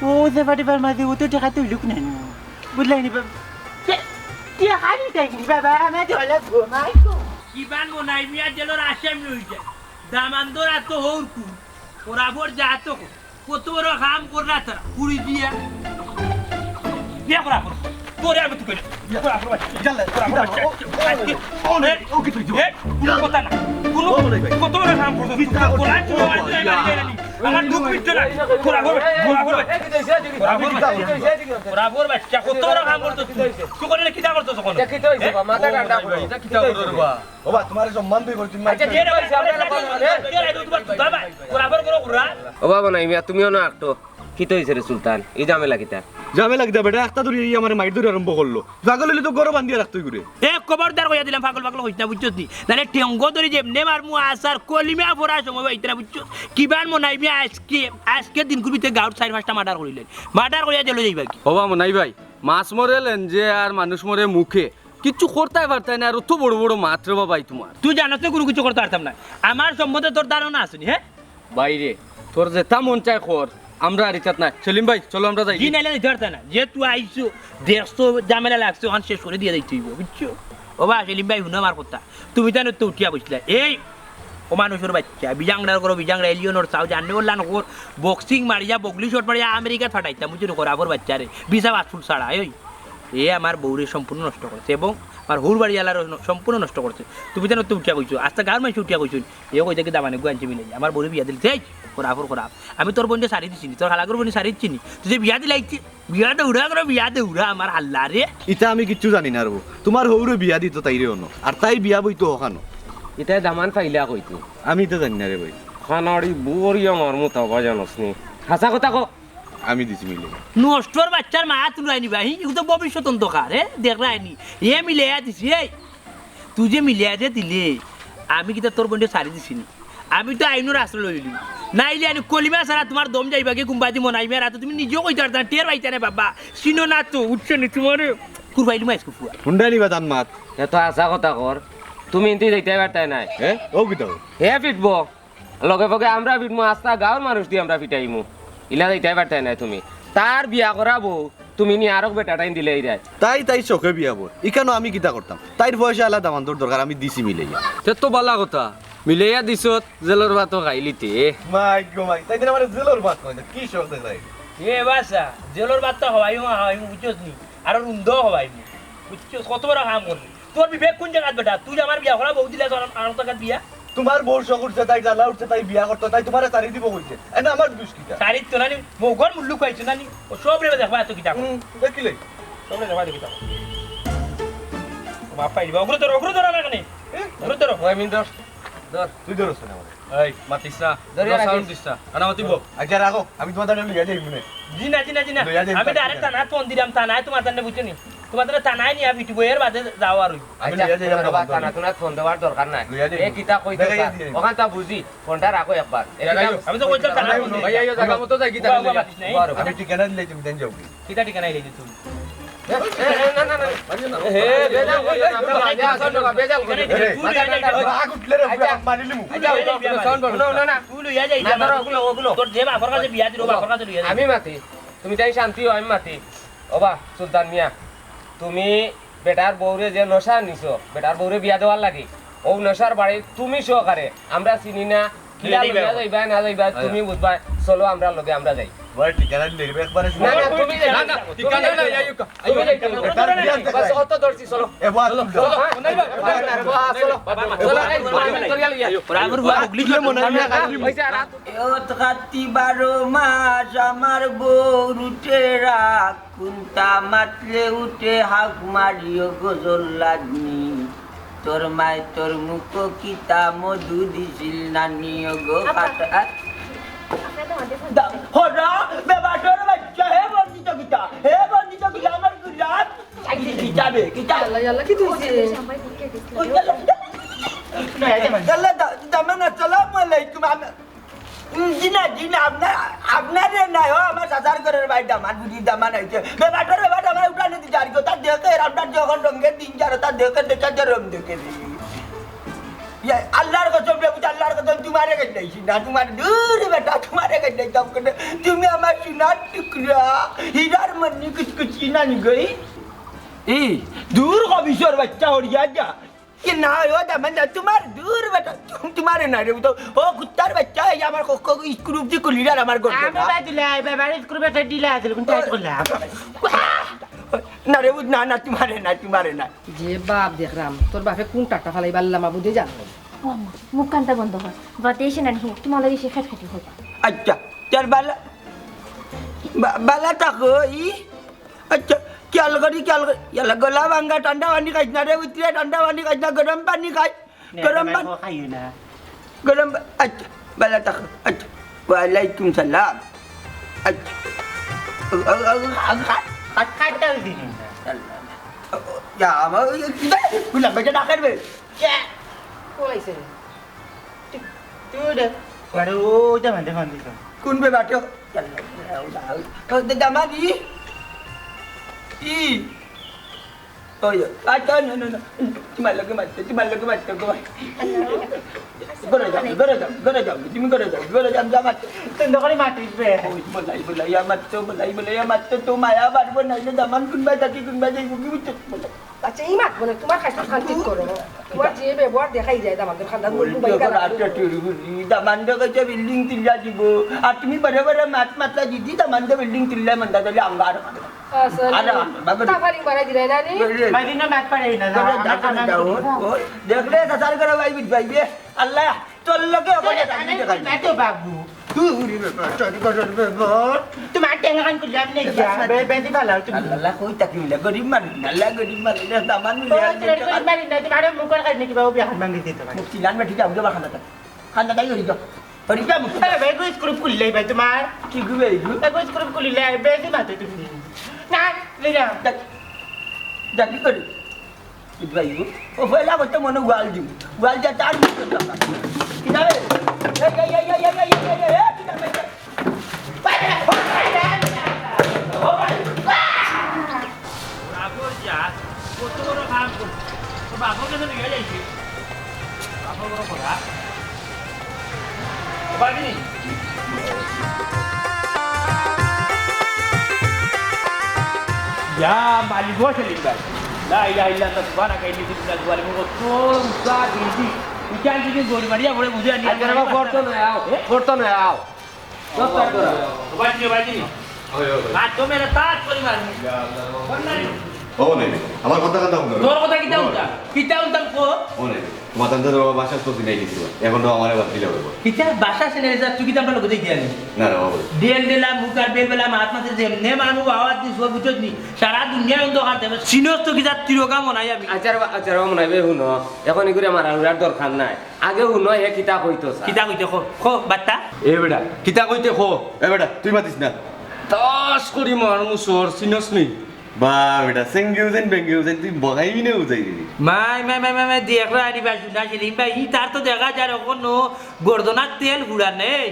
ও যে বাড়ি বার মাঝে ও তো টেকা তুই লুক নেন। বুঝলাই নি বাবা? কে, কে হারি তাই নি বাবা? আমি তো হলে ঘুমাই তো। কিবান মনাই মিয়া জেলর আসামি হইছে। দামান্দর আতো হৌর কু। বরাবর যা তো কো। কত বড় কাম কর না তারা। পুরি দিয়া। বিয়া করা কর। তোরে আমি তুই কইলে। বিয়া করা কর ভাই। জানলে, করা কর ভাই। ও, ও, আজকে ও, ও, এ, ও, কি তুই? এ, কোনো কথা না। কোনো ও, বলে ভাই। কত বড় কাম করছো? কি কাম করছো? কোলায় কোনো মানুষ নাই, বাড়ি যায় না নি। আমার দুঃখ মিটছে না। ঘোরা ঘোর, ঘোরা ঘোর। ঘোরা ঘোর, ঘোরা ঘোর। কত বড় কাম করছো তুই? তুই করে কিতা করছো তখন? এটা কিতা হইছে বা? মাথা ঠান্ডা করো। এটা কিতা করো রে বা? ও বা, তোমার সম্মান তুই করছিস, আচ্ছা, যে রে বা, ঘোরা ঘোর করো, ঘোরা। ও বাবা, নাই মিয়া, তুমিও না একটু। কিতা হইছে রে সুলতান? এই ঝামেলা কিতা? ঝামেলা কিতা বেটা? একটা ধরি এই আমার মাইর ধরে আরম্ভ করলো। পাগল হইলে তো গরো বান্ধিয়া রাখতই ঘুরে। এ, খবরদার কইয়া দিলাম, পাগল পাগল কইস না, বুঝছস নি? নালে টেঙ্গো ধরি যেমনে মারমু, আসার কলিমা পড়ার সময় পাইতে না, বুঝছস? কিবান মনাই মিয়া আজকে, আজকে দিন কুবিতে গাঁওর চাইর পাঁচটা মার্ডার করিলেন। মার্ডার করিয়া জেলো যাইবা কি? ও বা মনাই ভাই, মাছ মরে লেঞ্জে আর মানুষ মরে মুখে। কিচ্ছু করতাই পারতাই না, আর অত বড় বড় মাত রে বাবাই তোমার। তুই জানোস তো কোনো কিছু করতে পারতাম না। আমার সম্বন্ধে তোর ধারণা আছে নি, হ্যাঁ? বাইরে, তোর যেটা মন চায় কর, আমরা আর ইতাত নাই। সেলিম ভাই, চলো আমরা যাই। জি, নাইলে নিতে পারতে না। যে তুই আইছো, দেখছো, ঝামেলা লাগছে, ওখান শেষ করে দিয়ে যাইতে হইব, বুঝছো? ও বা, সেলিম ভাই, হুনো আমার কথা। তুমি জানো তো উঠিয়া বসলে। এই, ও মানুষের বাচ্চা, বিজাংড়ার করো, বিজাংড়া, এলিয়নর চাও, জানলে ওর লান কর, বক্সিং মারিয়া, বগলি শট মারিয়া, আমেরিকাত ফাটাইতাম, বুঝছো? খরাফর বাচ্চা রে, ভিসা পাসপোর্ট ছাড়া, এই, এ আমার বউরে সম্পূর্ণ নষ্ট করেছে এবং আমার হউর বাড়িআলারে ন-, সম্পূর্ণ নষ্ট করছে। তুমি যেন তো উঠিয়া কইছো, আস্তা গাঁওর মানষে উঠিয়া কইছো, এ কইছে কি দামানে গু আনছে মিলে, আমার বউরে বিয়া দিলে, এই, খরাপর খরাপ। আমি তোর বইনরে ছাড়ি দিছি নি, তোর হালাগর বইনরে ছাড়ি দিছি নি, তুই যে বিয়া দিলাইছে, বিয়া দেউরা করো, বিয়া দেউরা, আমার আল্লাহ রে। ইতা আমি কিচ্ছু জানি না রে বউ। তুমার হউরে বিয়া দিতো তাইরে অনো, আর তাই বিয়া বইতো অখানো। ইতায় দামান পাইলা কইতে? আমি ইতা জানি না রে ভাই। খানাড়ি বুয়ারি আমার মোতা বাজানোস নি। হাছা কথা ক। আমি দিছি মিলে। নষ্টর বাইচ্চার মা তুলাইনি ভাই, ইগু তো ভবিষ্যৎ অন্ধকার, হে? দেখরায়নি। এ মিলাইয়া দিছি, এই। তুই যে মিলাইয়া যে দিলে, আমি কিতা তোর বইনরে ছাড়ি দিছি নি? আমি তো আইনর আশ্রয় লইলি। নাইলে আনি কলিমা ছাড়া তুমার দম যাইবা কি কুম্বাদি মনাইমে রাতে তুমি নিজেও কইতে পারতা না, টের পাইতা না বাবা। চিনো না তো, উঠছে নি তুমারে। কুরবাইলি মাইস কুফুয়া। হুন্ডানি বাদান মাত। এ তো হাছা কথা কর। তুমি ইনতে যাইতায় পারতায় নায়। হে? ও কিতা? হে ফিটবো। লগে ফগে আমরা ফিটমু, আস্তা গাঁওর মানুষ দি আমরা ফিটাইমু। ইলা যাইতায় পারতায় নায় তুমি। তার বিয়া করা বউ, তুমি নি আরক বেটাটাইন দিলাইরায়। তাই, তাই শখে বিয়া বর। ইখানো আমি কিতা করতাম? তাইর পয়সা আলা দামান্দর দরকার, আমি দিছি মিলাইয়া। তে তো বালা কথা। মিলাইয়া দিছত, জেলর ভাতও খাইলিতে। মাই গো মাই, তাই দিন আমার জেলর ভাত খাইতে, কি শখ দেখাই? এ বাসা, জেলর ভাত তো খাওয়াইমু, খাওয়াইমু, বুঝছস নি? আর রুন্দ খাওয়াইমু। বুঝছস? কত বড় কাম করলি। তোর বিবেক কোন জাগাত বেটা? তুই আমার বিয়া করা বউ দিলে তোর আর জাগাত বিয়া? তুমার বউর শখ উঠছে, তাই জ্বালা উঠছে, তাই বিয়া করতো, তাই তুমারে ছাড়ি দিবো কইছে। এনে আমার দুষ কিতা? ছাড়ি তো নানি, মগর মুল্লুক পাইছো নানি। ও সব রে দেখবা এত কিতা। হুম, দেখিলে। সব রে দেখবা এত কিতা। বাপ পাই দিবা। ওগুলো ধরো, ওগুলো ধরো না কেনে? এ? ওগুলো ধরো। ওই মিন ধর। ধর। তুই ধরছ না আমারে। এই, মাতিস না। ধরে কোনো রাখিস। Sound দিস না। আনা মাতিব। আচ্ছা, রাখো। আমি তুমার তারে লইয়া যাই মনে। জি না, জি না, জি না। লইয়া যাই, আমি তারে direct থানাত ফোন দিলাম, থানায় তুমার তারে বুঝছো নি? তুমার তারে থানায় নিয়া পিটিবো, এর বাদে যাও আর ওই। আমি আচ্ছা, লইয়া যাই, আমার বাবা, বাবা। থানা তুনাত ফোন দেওয়ার দরকার নাই। লইয়া যাই। এ কিতা কইতো দেখাই চাস? দিই। ওখান তা বুঝি। ফোনটা রাখো একবার। এ কিতা আমি তো কইতাম থানায় ফোন দিই। ভাই, আইও, জাগা মতো যাই, কিতা বাবা, লইয়া? বাবা, নাই। বাবা। আমি ঠিকানা দিলে তুমি দেন যাও। কিতা ঠিকানা আইলে তুমি? এ, এ, এ, না, না, না, না। হে, বেজাল করিও না, বেজাল করিও না, বেজাল করিও না। এরে, রাগ উঠলে রে, আচ্ছা। মারিলিমু। আচ্ছা, ওগুলো, ওগুলো, sound বড়। না, না, না। তুই লইয়া যাই, না, ধরো, ওগুলো, ওগুলো। তোর যে বাপর কাছে বিয়া দিল, বাপর কাছে লইয়া যাই। আমি মাতি, তুমি তাই শান্তি হও, আমি মাতি। ওবা, সুলতান মিয়া, তুমি বেটার বউরে যে নশা নিছো, বেটার বউরে বিয়া দেওয়ার লাগি, ও নশার বাড়ি তুমি সহকারে, আমরা চিনি না, কিলা লইয়া যাইবা, না যাইবা, আচ্ছা। তুমি বুঝবা। চলো, আমরা লগে, আমরা যাই। বড় ঠিকানা দিলে, একবারে না, না, তুমি যাই। না, না, ঠিকানা না, যাই, আইও, আইও। তুমি যাই, তুমি। বেটার বিয়া বাস, অত ধরছি, চলো। এ, বাস, চলো, চলো। চলো, চলো। এই, বাবা, মনে হয় না, ওই যে, আর রাত। এত কাতি বারো মাস আমার বউর উঠে রাগ, কুন্তা মাতলে উঠে হাক মারিও গজল লাগনি। তোর মায় তোর মুখ কিতা মধু দিছিল নানি ও গো আব্বা। ফাটা, আ? আব্বা, এটা আমাদের ফোন। দা-, হরা, বেবাটর বাচ্চা, হে বন্দিত কিতা? হে বন্দিত কিতা? আমার গুলাম? কিতা বে, কিতা? ইয়াল্লা, ইয়াল্লা, কিতা হইছে? ওই ইয়াল্লা। ইয়াল্লা, দা-, দামান, আসসালামু আলাইকুম। আম-, উম, জি না, জি না, আপনার, আপনারে না, ও আমার চাচার ঘরের ভাই দামান, বুঝি দামান আইছে। বেবাটর বেবাট আমার উঠানে দিছে আর কি, তার দেখে, আপনার যখন রঙের দিন যার, তার দেখে, দেখে, দেখে, রং দেখে দি। ইয়া, আল্লাহর কসম রে, বুঝ, আল্লাহর কসম, তুমারে গেছাইছি না, তুমার দূর বেটা, তুমারে গেছাইতাম কেনে? তুমি আমার সোনার টুকরা, হীরার মণি কুচকুচি নানি গই। এই, দূর কবিসর বাচ্চা, হরিয়া যা। কি না, ও দামান না, তুমার দূর বেটা, তুম-, তুমারে না রে, তো, ও কুত্তার বাচ্চা, এই আমার ক-, ক-, স্ক্রু দি খুলি আর আমার গর্দন। আমি বাদ দিলাই, বাবার স্ক্রু বেটা ঢিলা আছিল, কোন টাইট করলাম? না রে, না, না, তুমারে না, তুমারে না। যে বাপ দেখরাম, তোর বাপে কোন টাকা ফালাই বাল্লা মা বুঝে জানো। ও আম্মা, মুখ কানটা বন্ধ কর। বাদে এসে না নিয়ে, তোমার লগে সে খেটখেটি হোক। আচ্ছা, চল বালা, বা-, বালা থাকো, ই? আচ্ছা, খেয়াল করি, খেয়াল করি। ইয়ালা গলা ভাঙ্গা, ঠান্ডা পানি খাইস না রে, উতরে ঠান্ডা পানি খাইস না, গরম পানি খাই। নে, গরম না, পানি। ও খাইও না। গরম পা-, আচ্ছা, বালা থাকো। আচ্ছা, ওয়ালাইকুম সালাম। আচ্ছা। ও, ও, ও, আ, আ, আ, খাটটা দিন না। ও, ও, ইয়া, আমার ওই, ওই, কিতা? গুলাম ভাই, ডাকের বে। কে? কোন আইছে? তুই, তুই ওটা। আরে, ও, ওইটা মানে, ফোন দিছ। কোন বে বাটো? ও, দে, দামাদি। ই। ওই, আচ্ছা, না, না, না। তোমার লগে মারতে, তোমার লগে মারতে, গো। ঘরে যাও, ঘরে যাও, ঘরে যাও, তুমি ঘরে যাও, ঘরে যাও, যা মারতে। তুই দোকানে মারতিস বে। ওই, বলাই, বলাই, আমার তো, বলাই, বলাই, আমার তো, তো মায়া বাড়বো না, না, দামান কোন বায় থাকি, কোন বায় যাইবো, কি বুঝছো? বলাই। আচ্ছা, ই মাত বলে, তুমার কাছে খান ঠিক করো। তুমার যে ব্যবহার দেখাই যায়, দামান্দর খান্দাত ওই মুখ বাইন্দা দেখো, রাখো। আটটা টেরি বুঝি, দামান্দে কইছে বিল্ডিং তুলিয়া দিব, আর তুমি বারে বারে মাত মাতলা দিদি, দামান্দে বিল্ডিং তুললে মন্দা দিলে আঙ্গার। আচ্ছা, আরে, বাবা। তা ফালিং বাড়াই দিলাই না নি? ওই রে। ভাই, দিন মাত পারে না, না, বাবা, আমরা দেখো না, কান্না দেখো, করি। ওই, দেখলে, সাসার করে ভাই, বুঝ ভাই, এ, আল্লাহ, তোর লগে ওখানে আরে, থাকবি আরে, দেখাই। না তো বাবু। তুই উড়ি ব্যাপার, চুরি করার ব্যাপার। তোমার টেঙ্গান করলাম না, যা, বে-, বেশি ভালো তুমি। আল্লাহ, কই তাকি মিলে, গরিব মানুষ, আল্লাহ, গরিব মানুষ, দামান মিলে, ওই, আর তোর গরিব মানুষ না, তোমার মুখের কাজ নাকি বাবু, বিয়া খান ভাঙি দিতে পারে। মুখ চিলান বেটি যাও, যাও, খান্দাত। খান্দাত যাই, হরি যাও। হরি যাও, মুখ। আরে ভাই, গো স্ক্রুপ খুললেই ভাই তোমার। কি গো ভাই, গো? এ, গো স্ক্রুপ খুললে, বেশি মাতে তুমি। না, লই যাও। যা, যা, কি করি? বুঝ ভাই, গো। ও পয়লা করতে মনে গোয়াল দিম। গোয়াল যা তার মুখে যাও। কি যাবে? এই, এই, এই, কি যাবে? বাপর যা, কত বড় কাম করছে। তো বাপর কাছে নিয়ে যাইছি। বাপর বড় কথা। ও বাগিনি। ইয়া মালিক গো সেলিম ভাই। লা ইলাহা ইল্লাল্লাহ, সুবহানাকা ইন্নী তুবতু ইলাইক। কত উঁচা বিল্ডিং। উঁচা বিল্ডিং দৌড় মারিয়া পড়ে বুঝে আনি। আচ্ছা, বাবা, করতো না, আও। এ? করতো না, আও। বাজি, বাজি। ওই, ওই, ওই। আর তো মেরে তাজ করি মারমু। ও নেই, আমার কথা কথা বলো। তোর কথা কিতা উল্টা? কিতা উল্টা কো? ও নেই, তোমার তান্তে তো বাসা তো চিনাই দিছিল। এখন তো আমারে বাদ দিলে হইব। কিতা বাসা চিনাই দিছ, তুই কিতা আমরা লোক দেখিয়া নি? না রে বাবা। ডিএন দিলা, মুখ আর বেল বেলা, মাত মাতে যেমনে মারমু, বাবা দিস, ও বুঝত নি। সারা দুনিয়া অন্ধকার দেবে। চিনস তো কিতা তিরোগা মনাই আমি। আচ্ছা রে বা-, আচ্ছা রে বা মনাই ভাই, হুনো। এখন এগুরে মারার উড়ার দরকার নাই। আগে হুনো, হে কিতা কইতো চায়। কিতা কইতে কো, কো, বাত্তা? এ বেটা, কিতা কইতে কো? এ বেটা, তুই মাতিস না। তাস করি মার মুসর, চিনস নি? বা বেটা, সেঙ্গিউ যেন, বেঙ্গিউ যেন, তুই বগাই মিনে উজাই দিবি। মাই, মাই, মাই, মাই, মাই, দেখ রে আনি ভাই, শুনা সেলিম ভাই, ই তার তো দেখা যার অখনো গর্দনার তেল হুড়া নেই।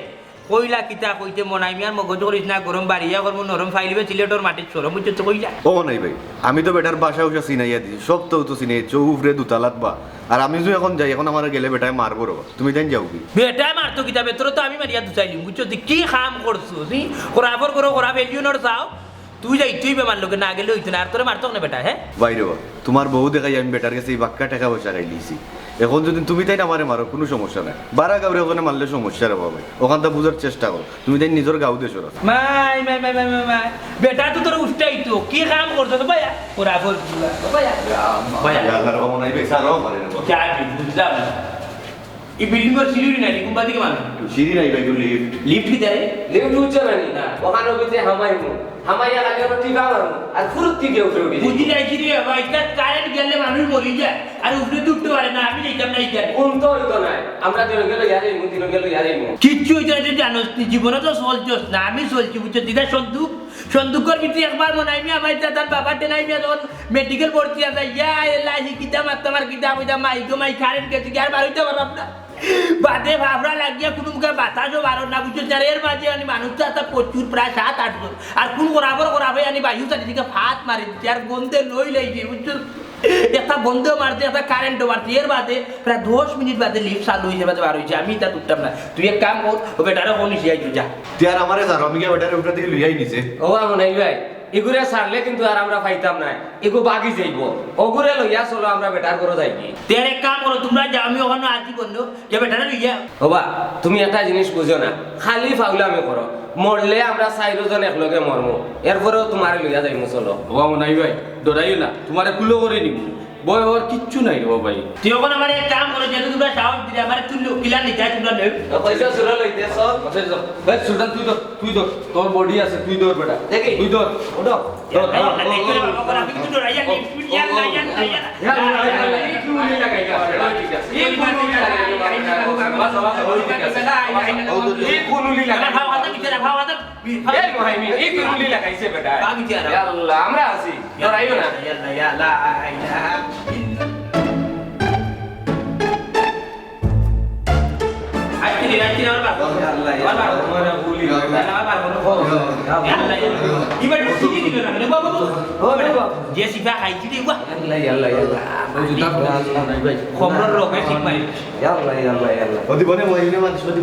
কইলা কিতা কইতে মনাই মিয়ার মগজ করিস না গরম, বাড়িয়া করমু নরম, ফাইলিবে সিলেটর মাটির সরম, বুঝছো তো কইলা? ও নাই ভাই, আমি তো বেটার বাসা উসা চিনাইয়া দিছি, সব তো তো চিনাই, চৌ উপরে দুতালাত বা। আর আমি যদি এখন যাই, এখন আমার গেলে বেটায় মারবো রে বা। তুমি তাইন যাও কি? বেটায় মারতো কিতা, বেতরে তো আমি মারিয়া দুচাইলিম, বুঝছো? তুই কি কাম করছো? তুই খরাফর করো, খরাফ এলিয়নর চাও, তুই যাই, তুই বেমার লোকে না গেলে হইতো না, আর তোরে মারতো না বেটা, হ্যাঁ? ভাই রে বা, তোমার বউ দেখাই আমি বেটার গেছে এই বাক্কা টাকা পয়সা খাই লিছি। এখন যদি তুমি তাইন আমারে মারো, কুনু সমস্যা নাই। বারা গাউরে ওখানে মারলে সমস্যা রে বা ভাই। ওখানটা বুঝার চেষ্টা করো। তুমি তাইন নিজর গাউ দেশো রাখো। মাই, মাই, মাই, মাই, মাই, মাই। বেটা তো তোর উষ্টাই তো। কি কাম করছো তো ভাইয়া? ওরা আবার বুলা। ভাইয়া। ভাইয়া। আল্লাহর রহমত নাই, বেচারা ও পারে না। যা, আমি বুঝলাম না। এই বিল্ডিং এর সিঁড়ি নাই, কোন বাদিকে মানুষ? সিঁড়ি নাই ভাই, লিফট। লিফট কি দেয়? লিফট উঠছে না নি? না। ওখানে উঠে হামাইমু। হামাইয়া খালি ওরা টিপা মারমু। আর ফুরুত টিপে উপরে উঠি। বুঝি নাই কি রে ভাই, এটা কারেন্ট গেলে মানুষ মরি যায়। আর উপরে তো উঠতে পারে না, আমি যাইতাম না এখানে। কোন তো হইতো না। আমরা দিন গেল ইয়ারিমু, দিন গেল ইয়ারিমু। কিচ্ছু হইতো না, তুই জানোস নি, জীবনে তো চলছস না, আমি চলছি, বুঝছস? দিদা সন্দুক, সন্দুকর ভিতরে একবার মনাই মিয়া ভাই, তার বাবা টেনাই মিয়া যখন মেডিকেল ভর্তি আছে, ইয়া এলাহি, কিতা মারতাম আর কিতা কইতাম, মাই গো মাই, কারেন্ট গেছে কি আর বারইতে পারলাম না। বাদে ফাফড়া লাগিয়া কুনু মুখে বাতাসও বারর না, বুঝছস? আর এর মাঝে আনি মানুষ তো আছে প্রচুর, প্রায় সাত আট জন। আর কোন বরাবর করা হয় আনি বায়ু চারিদিকে ফাত মারি দিছে, আর গন্ধে লই লাগি, বুঝছস? একটা গন্ধেও মারছে, একটা কারেন্টও মারছে। এর বাদে প্রায় দশ মিনিট বাদে লিফট চালু হইছে, বাদে বার হইছে। আমি ইতা ঢুকতাম না। তুই এক কাম কর, ও বেটারে ফোন নিছি, আইছু যা। তুই আর আমারে ছাড়, আমি গিয়া বেটারে উপরে থেকে লইয়াই নিছে। ও, আমন এই ভাই, ইগুরে ছাড়লে কিন্তু আর আমরা পাইতাম না। ইগু বাগি যাইবো। ওগুরে লইয়া চলো, আমরা বেটার ঘরো যাইগি। তে আর এক কাম করো, তোমরা যাও, আমি ওখানে আছি বন্ধু, যে বেটারে লইয়া। ওবা, তুমি একটা জিনিস বুঝো না, খালি ফাউলামি করো। মরলে আমরা চাইরো জন একলগে মরমু, এরপরেও তোমারে লইয়া যাইমু, চলো। ওবা মনাই ভাই, ডরাইও না, তোমারে কুলো করে নিমু। ভয় হওয়ার কিচ্ছু নাই রে বাবা। তুই এখন আমারে এক কাম করো, যেহেতু তোমরা সাহস দিলে, আমারে তুললো, কিলা নিতে হয় তোমরা নেও। পয়সা চুরা লইতে, চল। আচ্ছা, যা। এই সুলতান, তুই ধর, তুই ধর, তোর বডি আছে, তুই ধর বেটা। দেখি। তুই ধর। ওঠো। ধর, ধর। দেখো না, দেখো না, বাবা, আমি কিন্তু ডরাই যাই। ইয়াল্লা, ইয়াল্লা, ইয়াল্লা। ইয়াল্লা, ইয়াল্লা, ইয়াল্লা, এই কুলি লাগাই গেছে। এই কুলি লাগাই গেছে। এই কুলি লাগাই গেছে। এই কুলি লাগাই গেছে। এই মোহাইমিন, এই কুলি লাগাইছে বেটা। ইয়া আল্লাহ, আমরা আছি। ডরাইও না। ইয়াল্লা, ইয়াল্লা, ইয়াল্লা। আজকে দিন, আজকে আমার বাবা। আল্লাহ, আমার বাবা। আমার গুলি। আল্লাহ, আমার বাবা। আল্লাহ, এবার সিটি দিল না, মানে, বাবা, বাবা। ও, বাবা। যে সিফা খাইছি রে, বাবা। আল্লাহ, আল্লাহ, আল্লাহ। ওই জুতা পরে আসলাম নাই ভাই। কমরর রোগে ঠিক মারি। আল্লাহ, আল্লাহ, আল্লাহ। ওদি বনে মহিলা মানুষ ওদি।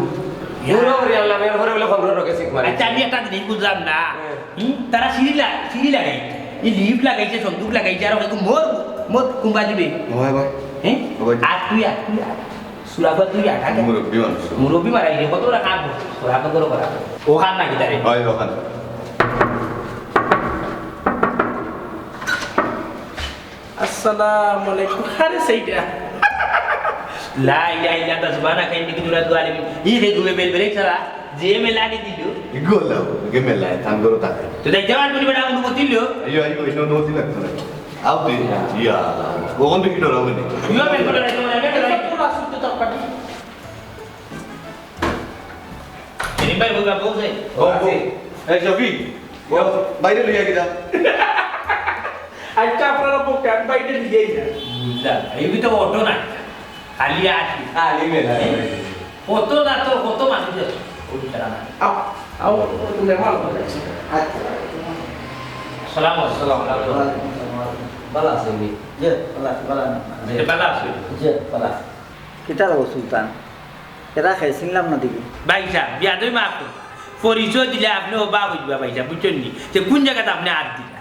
পুরো ওরে আল্লাহ, মেয়ের ঘরে বলে কমরর রোগে ঠিক মারি। আচ্ছা, আমি একটা জিনিস বুঝলাম না। হ্যাঁ। হুম, তারা সিঁড়ি লা-, সিঁড়ি লাগাই, এই লিফট লাগাইছে, সন্দুক লাগাইছে, আর ওকে মোর মত কুম্বা দিবে। অয় ভাই। হ্যাঁ? অয় ভাই। আর তুই, আর তুই, আর। সুরাফা তুই আর, আগে। মুরব্বি মানুষ। মুরব্বি মারা গেছে, কত বড় কাম করছে? সুরাফা করো, করা। ও খান নাকি তারে? অয়, ও খান। আসসালামু আলাইকুম। আরে সেইটা। লা ইলাহা ইল্লাল্লাহ, সুবহানাকা ইন্নী কুনতু মিনাজ জালিমিন। ই রে ঘুমে বেল বেলে ছাড়া, যে মেলা আনি দিল। ইগো লাও, ইগে মেলা, থান করো তাকে। তো যাইতে পারবো নি বেটা, অনুমতি লো। আইও, আইও, ইনো অনুমতি লাগতো না। আও দে, ইয়া, ওখান থেকে ডরাবো নি। ইয়া, বেল বেলে রাখো, বেল বেলে রাখো। পুরা শুদ্ধ তরকারি। সেলিম ভাই, বলবা, বলছে। ও, ও। এই শফিক, ও, বাইরে লইয়া গিয়া। আচ্ছা, আপনারা বলতে আমি বাইরে নিয়েই না। বুঝলাম, এই তো অটো না, খালি আছি। খালি মেলা। কত না তো, কত মানুষ আছে। ওই তারা না। আও, আও, তুমি ভালো করে আছো। আচ্ছা। সালাম, আসসালাম। ভালো আছেন নি? জি, ভালো আছি, ভালো আছি। জি, ভালো আছি। জি, ভালো আছি। কিতা রে সুলতান? এরা খাই চিনলাম না দেখি। ভাই সাহেব, বিয়াদবি মাফ করো। পরিচয় দিলে আপনে অবাক অইবা ভাই সাহেব, বুঝছইন নি? যে কোন জাগাত আপনে আত দিলা?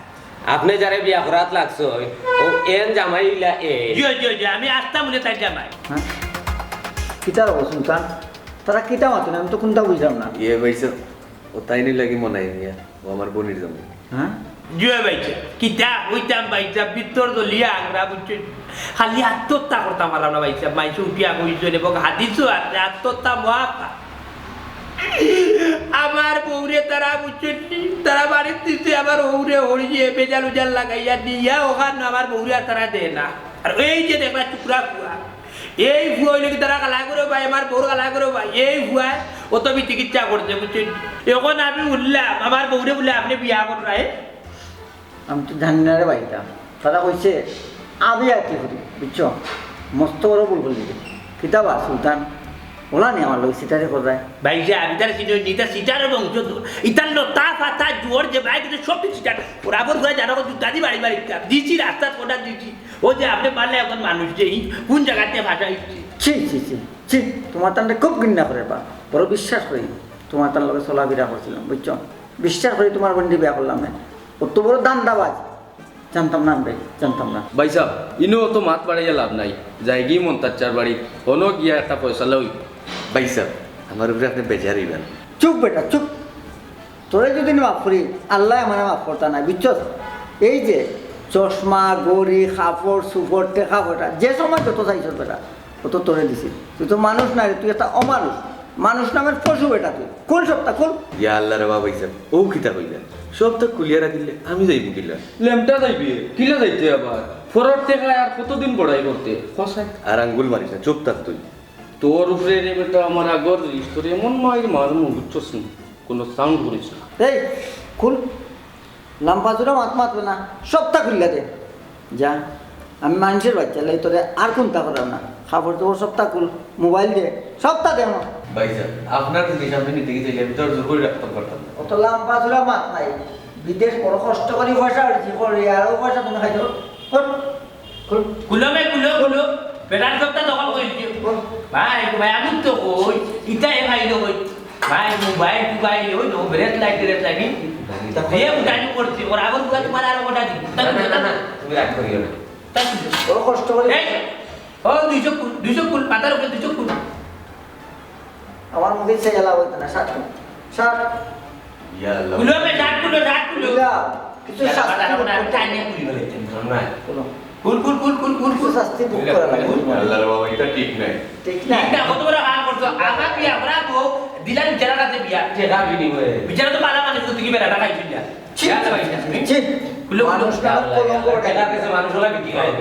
আপনে যারে বিয়া করাত লাগছইন, ও এন জামাই ইলা এ। জি, জি, জি, আমি আসতাম বলে তাই জামাই। হ্যাঁ? কিতা রে সুলতান? তারা কিতা মাতইন? আমি তো কুনতা বুঝলাম না। ইয়ে ভাই সাহেব, ও তাইন লাগি মনাই মিয়া, ও আমার বইনর জামাই। হ্যাঁ? জি ভাই সাহেব, কিতা কইতাম ভাই সাহেব, ভিতর জ্বলিয়া আগুন, বুঝছইন? খালি আত্মহত্যা করতাম পারলাম না ভাই সাহেব, মাইনষে উঠিয়া কইছইন এবং হাদিসও আছে, আত্মহত্যা মহাপাপ। আমার বউরে তারা, বুঝছইন নি, তারা বাড়িত দিছে, আমার বউরে হরিয়ে বেজাল উজাল লাগাইয়া দিয়া, ওখান আমার বউরে আর তারা দেয় না। আর এই যে দেখলা টুকরা ফুয়া, এই ফুয়া অইলে কি তারা কালা করে ভাই, আমার বউর কালা করে ভাই, এই ফুয়ায় অত বি চিকিৎসা করছে, বুঝছইন নি? এখন আমি উঠলাম, আমার বউরে বলে আপনে বিয়া কররা, এ? আমি তো জানি না রে ভাইটা। তারা কইছে, "আমি আর কি করি, বুঝছো? মস্ত বড় ভুল করলি রে।" কিতা বা সুলতান, ওলা নি আমার লগে চিটারি কররায়। ভাই যে আমি তার চিনি, ইতা চিটারের বংশধর। ইতার লতা ফাতা জোর যে ভাই কিন্তু সব চিটার। ওরা বল করে জানো, জুতা দি বাড়ি বাড়ি কাপ। দিছি রাস্তা কোটা দিছি। ও যে আপনে পারলে এখন মানুষ যে ই কোন জায়গাতে ভাষা হইছে? ছি, ছি, ছি, ছি, তোমার তানরে খুব ঘৃণা করে বা বড় বিশ্বাস করি। তোমার তান লগে চলাফেরা করছিলাম, বুঝছো? বিশ্বাস করি তোমার বইনরে বিয়া করলাম না। অত বড় ধান্দাবাজ। জানতাম না আমি ভাই, জানতাম না। ভাইসাব, ইনো অত মাত বাড়াইয়া লাভ নাই। যাইগি মন্তাজ চাচার বাড়ি, হনো গিয়া একটা ফয়সালা অইবো। ভাইসাব, আমার উপরে আপনে বেজার অইবা না। চুপ বেটা, চুপ। তোরে যদি নি মাফ করি, আল্লায় আমারে মাফ করতা নায়, বুঝছস? এই যে চশমা, ঘড়ি, কাপড়, চুপড়, টেকা পয়সা, যে সময় যত চাইছস বেটা, অত তোরে দিছি। তুই তো মানুষ নায় রে, তুই একটা অমানুষ। মানুষ নামের পশু বেটা তুই। খুল সবটা, খুল। ইয়া আল্লাহ রে বাবা, ভাইসাব, ও কিতা কইলা? সবটা খুলিয়া রাখিলে আমি যাইমু কিলা? লেমটা যাইবে, কিলা যাইতে আবার? ফরর টেকায় আর কতদিন বড়াই করতে? কসাই। আর আঙ্গুল মারিস না, চুপ থাক তুই। তোর উপরে রে বেটা আমার আগর জিনিস, তোর এমন মাইর মারমু, বুঝছস নি? কোনো sound করিস না। এই, খুল। লাম্বা জুড়া মাত মাতবে না, সবটা খুলিয়া দে। যা, আমি মাইনষের বাইচ্চা, লাই তোরে আর কুনতা করার না। কাপড় চোপড় সবটা খুল, মোবাইল দে, সবটা দে আমার। ভাইসাব, আপনার জিনিস আপনে নিতে গেলে আমি তো আর জোর করি রাখতাম পারতাম না। অত লাম্বা জুড়া মাত নাই। বিদেশ বড় কষ্ট করি পয়সা অর্জন করি, আর ও পয়সা তুমি খাইছো। কর, কর। খুলো মে, খুলো, খুলো। বেটার সবটা দখল করি দিও। কর। ভাই, ভাই, আমি তো কই, ইটা এ ভাই লো কই। ভাই, মোবাইল টোবাইল, ওই তো, red light, red light, নি? ইটা দিয়ে উঠানি করছি, ওর আগর পুরা তোমার আরো ওটা দিই। না, না, না, না, তুমি রাগ করিও না। তাই তো। বড় কষ্ট করি। এই, ও, দুইশো কুল, দুইশো কুল, মাথার উপরে দুইশো কুল। আমার মুখে সে এলা বলতে না, ষাট কুল। ষাট। ইয়া আল্লাহ। কুলো মে, ষাট কুলো, ষাট কুলো। ইয়া, কিছু ইয়া, শাস্তি মাথার উপরে আমি টাইনে কুলি বলে দিচ্ছি, শোন না। বলো। কুল, কুল, কুল, কুল, কুল, কুল। শাস্তি ভোগ করা লাগে। আল্লাহ রে বাবা, ইটা ঠিক নাই। ঠিক নাই। ইটা কত বড় হাল করছো? আমার বিয়া করা বউ, দিলাম বিচারার কাছে বিয়া। টেকা বিনিময়ে। বিচারা তো পালা মানে, তুমি বেটা টাকা ইচ্ছু দিয়া। ছি, ইয়া, ছি, ভাই, ছি, ছি। খুলো, খুলো। মানুষ নামে কলঙ্ক ওঠে। টেকার কাছে মানুষ ওলা বিক্রি হয়।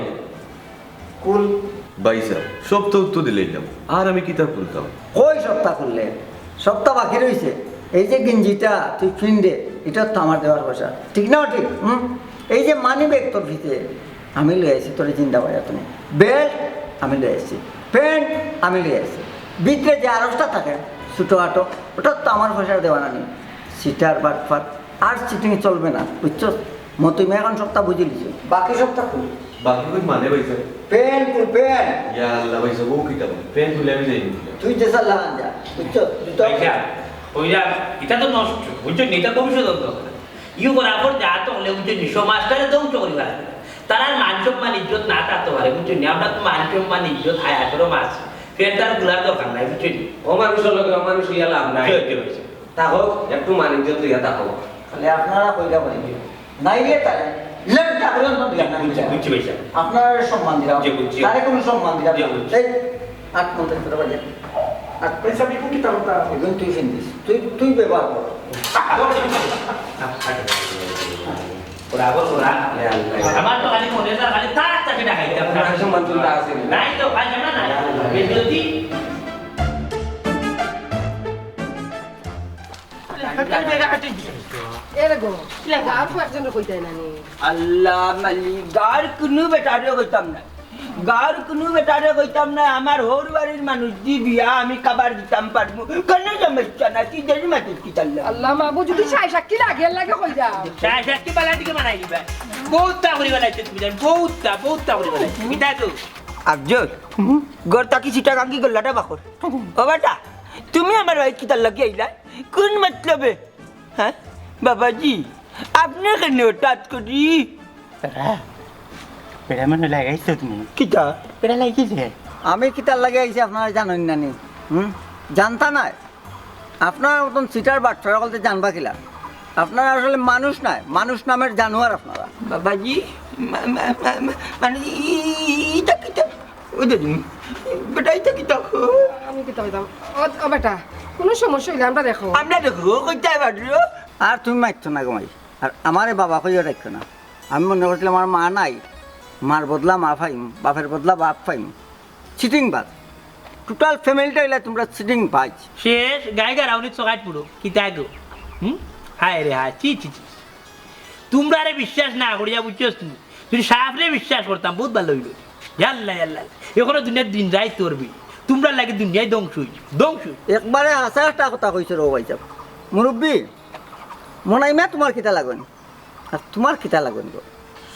কুল। ভাইসাব, সবটা উত্তর দিলাইলাম। আর আমি কিতা খুলতাম? কই সবটা খুললে? সবটা বাকি রইছে। এই যে গেঞ্জিটা তুই পিন্দে, ইটা তো আমার দেওয়ার পয়সা। ঠিক না ঠিক? হুম? এই যে মানি ব্যাগ তোর ভিতরে, আমি লই আইছি তোরে জিন্দা বাজার তুমি। বেল্ট আমি লই আইছি, প্যান্ট আমি লই আইছি, ভিতরে যে আরোটা থাকে ছোটো আটো, ওটা তো আমার পয়সার দেওয়া না নি। সিটার বাটপার আর চিটিং চলবে না, বুঝছস? মতুই মে এখন সবটা বুঝি লিছি। বাকি সবটা খুল। বাকি কই মানে ভাইসাব? প্যান্ট খুল, প্যান্ট। ইয়া আল্লাহ ভাইসাব, ও কিতা বলে? প্যান্ট খুলে আমি যাই না। তুই যে সাল্লাহ আন যা, বুঝছস? জুতা ভাইসাব, ওইটা, এটা তো নষ্ট, বুঝছো? এটা ভবিষ্যৎ অন্ধকার। ইউ বরাবর যা তো হলে, বুঝছো? সমাজটারে ধ্বংস করি ফেলা। তারার মান সম্মান ইজ্জত না থাকতে পারে, বুঝছইন নি? আমরা তো মান সম্মান ইজ্জত হায়া শরম আছে, ফেরদার গুলার দরকার নাই, বুঝছইন নি? অমানুষর লগে অমানুষ অইয়া লাভ নাই। জি, জি, জি। তা হোক, একটু মান ইজ্জত লইয়া তা হোক। তাহলে আপনারা কইলা বলি, নাইলে তারে লেংটা করে অন্তত দিলাম না। বুঝছি, বুঝছি ভাই সাহেব। আপনারা সম্মান দিলাম। জি, বুঝছি। তারে কোনো সম্মান দিলাম জি, না। বুঝছি। এই, আট পঞ্চাশ করে বাজে। আট পয়সা বিকু কি তার কথা? এখন তুই চিনিস। তুই, তুই ব্যবহার কর। ওরা আবার ওরা। আমার তো খালি মনে না, খালি তার তাকে ডাকাইতাম। আপনার সম্মান তো আছে। নাই তো, ভাই, জানা নাই। বেজতি। এরে গো, কিলা গাঁওর কয়েকজনরে কইতায় না নি? আল্লাহ মালিক, গাঁওর কুনু বেটারে কইতাম না। গাঁওর কুনু বেটারে কইতাম না, আমার হউর বাড়ির মানুষ দি বিয়া আমি কাবার দিতাম পারমু। কুনু সমস্যা না, তুই দেরি মাতিস কিতার লাগি? আল্লাহ মাবুদ, যদি সাই সাক্ষী লাগে, এর লাগি কই যাও। সাই সাক্ষী বালা দিকে বানাই দিবা। বহুত তা করি বানাইছে তুমি জানো, বহুত তা, বহুত তা করি বানাইছে। কিতা তো? আফজল, ঘর থাকি চিটাগাঙ্গি গল্লাটা বাকর। ও বেটা, তুমি আমার বাড়িত কিতার লাগি আইলা? কোন মতলবে? হ্যাঁ? বাবাজি, আপনে কেনে হঠাৎ করি? বেটা, বেটা মনো লাগাইছো তুমি? কিতা? বেটা লাগিছে। আমি কিতার লাগি আইছি আপনারা জানইন না নি? হুম? জানতা নায়? আপনারার মতন চিটার বাটপার অকলতে জানবা কিলা? আপনারা আসলে মানুষ নায়, মানুষ নামের জানোয়ার আপনারা। বাবাজি, মা-, মা-, মা-, মা-, মানে, ই-, ই-, ইটা কিতা? ওই দেখুন, বেটা, ইটা কিতা? আমি কিতা কইতাম? ও, ও বেটা, কোনো সমস্যা অইলে আমরা দেখো। আমরা দেখো, কইতায় পারো। আর তুমি মাতিও না গো মাই। আর আমারে বাবা কইয়া ডাকিও না। আমি মনে করছিলাম আমার মা নাই, মার বদলা মা পাইমু, বাপের বদলা বাপ পাইমু। চিটিংবাজ। Total family টা অইলা তোমরা চিটিংবাজ। শেষ, গায়ে গায়ে রাউনিত সকাইত পুরো। কিতা গো? হুম? হায় রে হায়, ছি, ছি, ছি। তোমরারে বিশ্বাস না করিয়া বুঝছস তুমি? যদি সাফরে বিশ্বাস করতাম, বহুত ভালা অইলো। ইয়াল্লা, ইয়াল্লা। এখনো দুনিয়ার দিন রাইত করবি। তোমরার লাগি দুনিয়ায় ধ্বংস অইছে। ধ্বংস অইছে। একবারে হাছা একটা কথা কইছো রে ভাইসাব। মুরব্বি, মনাইমা তোমার কিতা লাগইন? আর তোমার কিতা লাগইন গো?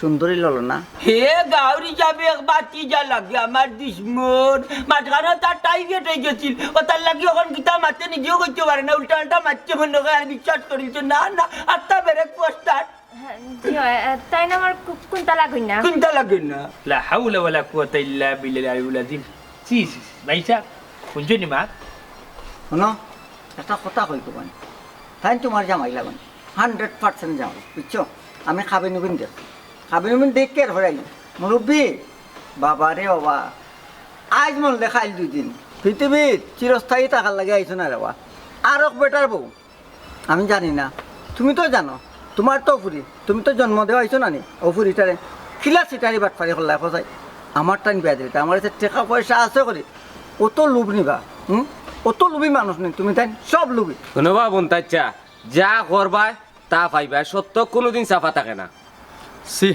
সুন্দরী ললনা। হে গাউরি যাবে এক বাতি যা লাগে আমার দুশমন। মাঝখানো তার টাইফয়েড অইগেছিল। ও তার লাগি অখন কিতা মাতে নিজেও কইতে পারে না। উল্টা উল্টা মাতছে মনে অয় আর বিশ্বাস করিলছে। না, না, আত্মা বেরেক পোস্টার। হ্যাঁ, জি অয়, আহ, তাইন আমার কু-, কুন্তা লাগইন না। কুন্তা লাগইন না। লা হাওলা ওয়ালা কুওয়াতা ইল্লা বিল্লাহিল আলিয়্যিল আযীম। ছি, ছি, ছি, ভাইসাব, হুনছইন নি মা? হুনো, একটা কথা কই তোমায়। তাইন তোমার জামাই লাগইন। Hundred percent জামাই, বুঝছো? আমি কাবিন-উবিন দেখছি। কাবিন-উবিন দেখিয়া এরপরে আইলাম। মুরব্বি, বাবা রে বাবা, আইজ মরলে কাইল দুই দিন। পৃথিবীত চিরস্থায়ী থাকার লাগি আইছো না রে বাবা। আরক বেটার বউ। আমি জানি না, তুমি তো জানো, তোমার তো ফুরি, তুমি তো জন্ম দেওয়া অইছো না নি, ও ফুরিটারে কিলা চিটারি বাটপারি করলায় কও চাই। আমার তাইন বিয়া দিলে, আমার কাছে টেকা পয়সা আছে করি, অত লোভ নিবা, হুম? অত লোভী মানুষ নি তুমি, তাইন সব লোভী। হুনো বা বন্তাচ্চা, যা করবায় তা পাইবায়, সত্য কুনুদিন চাপা থাকে না। ছি,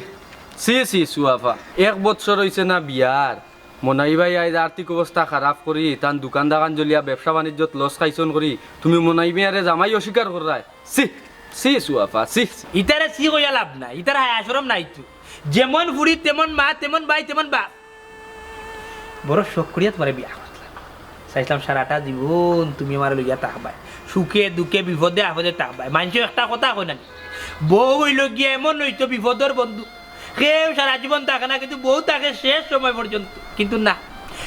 ছি, ছি, সুয়াফা, এক বৎসর অইছে না বিয়ার, মনাই ভাই আইজ আর্থিক অবস্থা খারাপ করি, তান দোকান-দাকান জ্বলিয়া ব্যবসা-বাণিজ্যত লস খাইছন করি, তুমি মনাই মিয়ারে জামাই অস্বীকার কররায়? ছি, ছি, সুয়াফা, ছি, ছি। ইতারে ছি কইয়া লাভ নাই, ইতার হায়া শরম নাই তো। যেমন ফুরি, তেমন মা, তেমন ভাই, তেমন বাপ। বড় শখ করিয়া তুমারে বিয়া করছিলাম। চাইছিলাম সারাটা জীবন তুমি আমারে লইয়া থাকবায়। সুখে, দুঃখে, বিপদে, আপদে থাকবায়। মানষে একটা কথা কয় না নি? বউ অইলো গিয়া এমন অইতো বিপদর বন্ধু। কেউ সারা জীবন থাকে না, কিন্তু বউ থাকে শেষ সময় পর্যন্ত। কিন্তু না,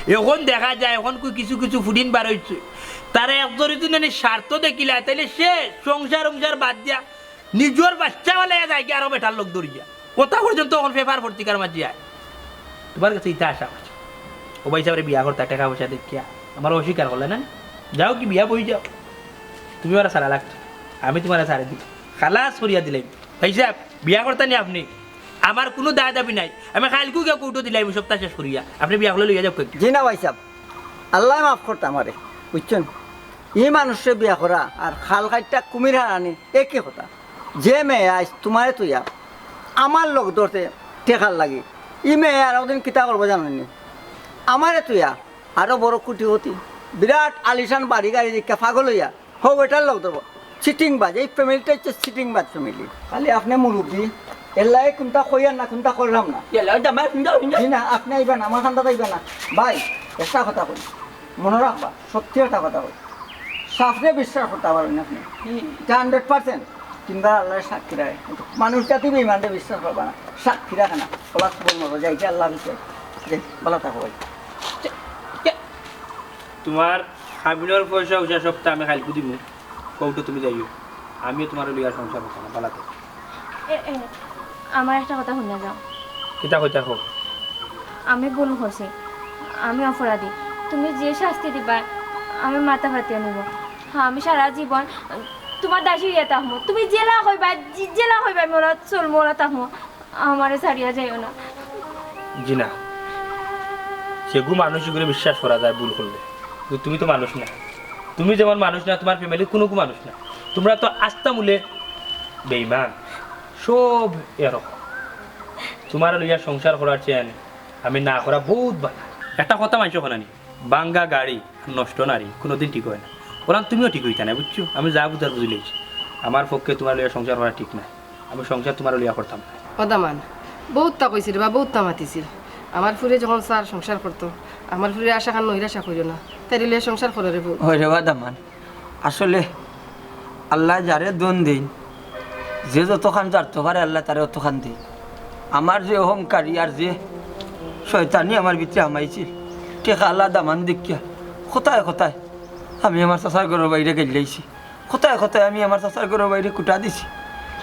এখন দেখা যায়, এখন কই কিছু কিছু ফুরিন বার অইছে, তারা এক জরিত নানি স্বার্থ দেখিলায়, তাইলে শেষ, সংসার-উংসার বাদ দিয়া নিজর বাইচ্চা ফালাইয়া যায়গি আরো বেটার লগ ধরিয়া। কথা পর্যন্ত এখন পেপার পত্রিকার মাঝে আয়। তুমার কাছে ইতা আশা করছি। ও ভাইসাবরে বিয়া করতা টেকা পয়সা দেখিয়া আমারে অস্বীকার করলায় না? যাওগি বিয়া বই যাও। তুমি আমারে ছাড়া লাগতো, আমি তুমারে ছাড়ি দিলাম। খালাস করিয়া দিলাম। ভাইসাব, বিয়া করতা নি আপনে? আমার কুনু দায় দাবি নাই। আমি কাইলকু গিয়া কোর্টো দিলাইমু সবতা শেষ করিয়া। আপনে বিয়া করলে লইয়া যাউক্কা। জি না ভাইসাব, আল্লায় মাফ করতা আমারে, বুঝছইন? ই মানুষরে বিয়া করা আর খাল কাইট্টা কুমির হারানি একই কথা। যে মেয়ে আইজ তুমারে থইয়া আমার লগ ধরছে টেকার লাগি, ই মেয়ে আরক দিন কিতা করবো জানইন নি? আমারে থইয়া আরো বড় কোটিপতি, বিরাট আলিশান বাড়ি গাড়ি দেখিয়া পাগল অইয়া হউ বেটার লগ ধরবো। চিটিংবাজ, এই family টা অইছে চিটিংবাজ family। খালি আপনে মুরব্বি, এর লাগি কুনতা কইয়ার না, কুনতা কররাম না। এর লাগি জামাই হুনতা হুনতা। জি না, আপনে আইবা না, আমার কান্দাত আইবা না। ভাই, একটা কথা কই, মনো রাখবা, সত্যি একটা কথা কই, সাফরে বিশ্বাস করতা পারইন না আপনে। হুম। ইটা hundred percent। কিংবা আল্লাহর সাক্ষী রায়। মানুষ জাতি বেইমানরে বিশ্বাস করবা না। সাক্ষী রাখে না। খলাস বল মতো যাই কি আল্লাহ বিষয়। যে ভালা থাকো ভাই। তুমার হাবিলর পয়সা উসা সবতা আমি কাইলকু দিমু। কউটো তুমি যাইও। আমিও তুমারে লইয়া সংসার করতাম না। ভালা থাকো। এ, এ, আমার একটা কথা হুনিয়া যাও। কিতা কইতা কও। আমি ভুল করছি, আমি অপরাধী। তুমি যে শাস্তি দিবা, আমি মাথা পাতিয়া নিব। হ্যাঁ, আমি সারা জীবন তুমার দাসী হইয়া থাকমু। তুমি যেলা কইবা, যে-, যেলা কইবা, আমি ওলা চলমু, ওলা থাকমু। আমারে ছাড়িয়া যাইও না। জি না, যেগু মানুষ ইগুরে বিশ্বাস করা যায় ভুল করলে, কিন্তু তুমি তো মানুষ না। তুমি যেমন মানুষ না, তুমার ফ্যামিলির কুনুগু মানুষ না। তুমরা তো আস্তা মূলে বেইমান, সব এরকম। তুমারে লইয়া সংসার করার চেয়ে আমি না করা বউত ভালা। একটা কথা মানষে কয় না নি, ভাঙ্গা গাড়ি আর নষ্ট নারী কুনুদিন ঠিক অয় না। ওরাং তুমিও ঠিক অইতা না, বুঝছো? আমি যা বুঝার বুঝিলাইছি। আমার পক্ষে তুমারে লইয়া সংসার করা ঠিক না। আমি সংসার তুমারে লইয়া করতাম না। ও দামান, বউততা কইছি রে বা, বউততা মাতিছি। আমার ফুড়িয়ে যখন চার সংসার করতো, আমার ফুড়িরে আশা খান নৈরাশা করিও না, তাইরে লইয়া সংসার করো রে বউ। অয় রে বা দামান, আসলে আল্লায় যারে ধন দেইন, যে যতখান যারতো পারে আল্লায় তারে অতখান দেইন। আমার যে অহংকারী আর যে শয়তানি আমার ভিতরে হামাইছিল, টেকাআলা দামান দেখিয়া কথায় কথায় আমি আমার চাচার ঘরর বাইরে গেল্লাইছি। কথায় কথায় আমি আমার চাচার ঘরর বাইরে খুটা দিছি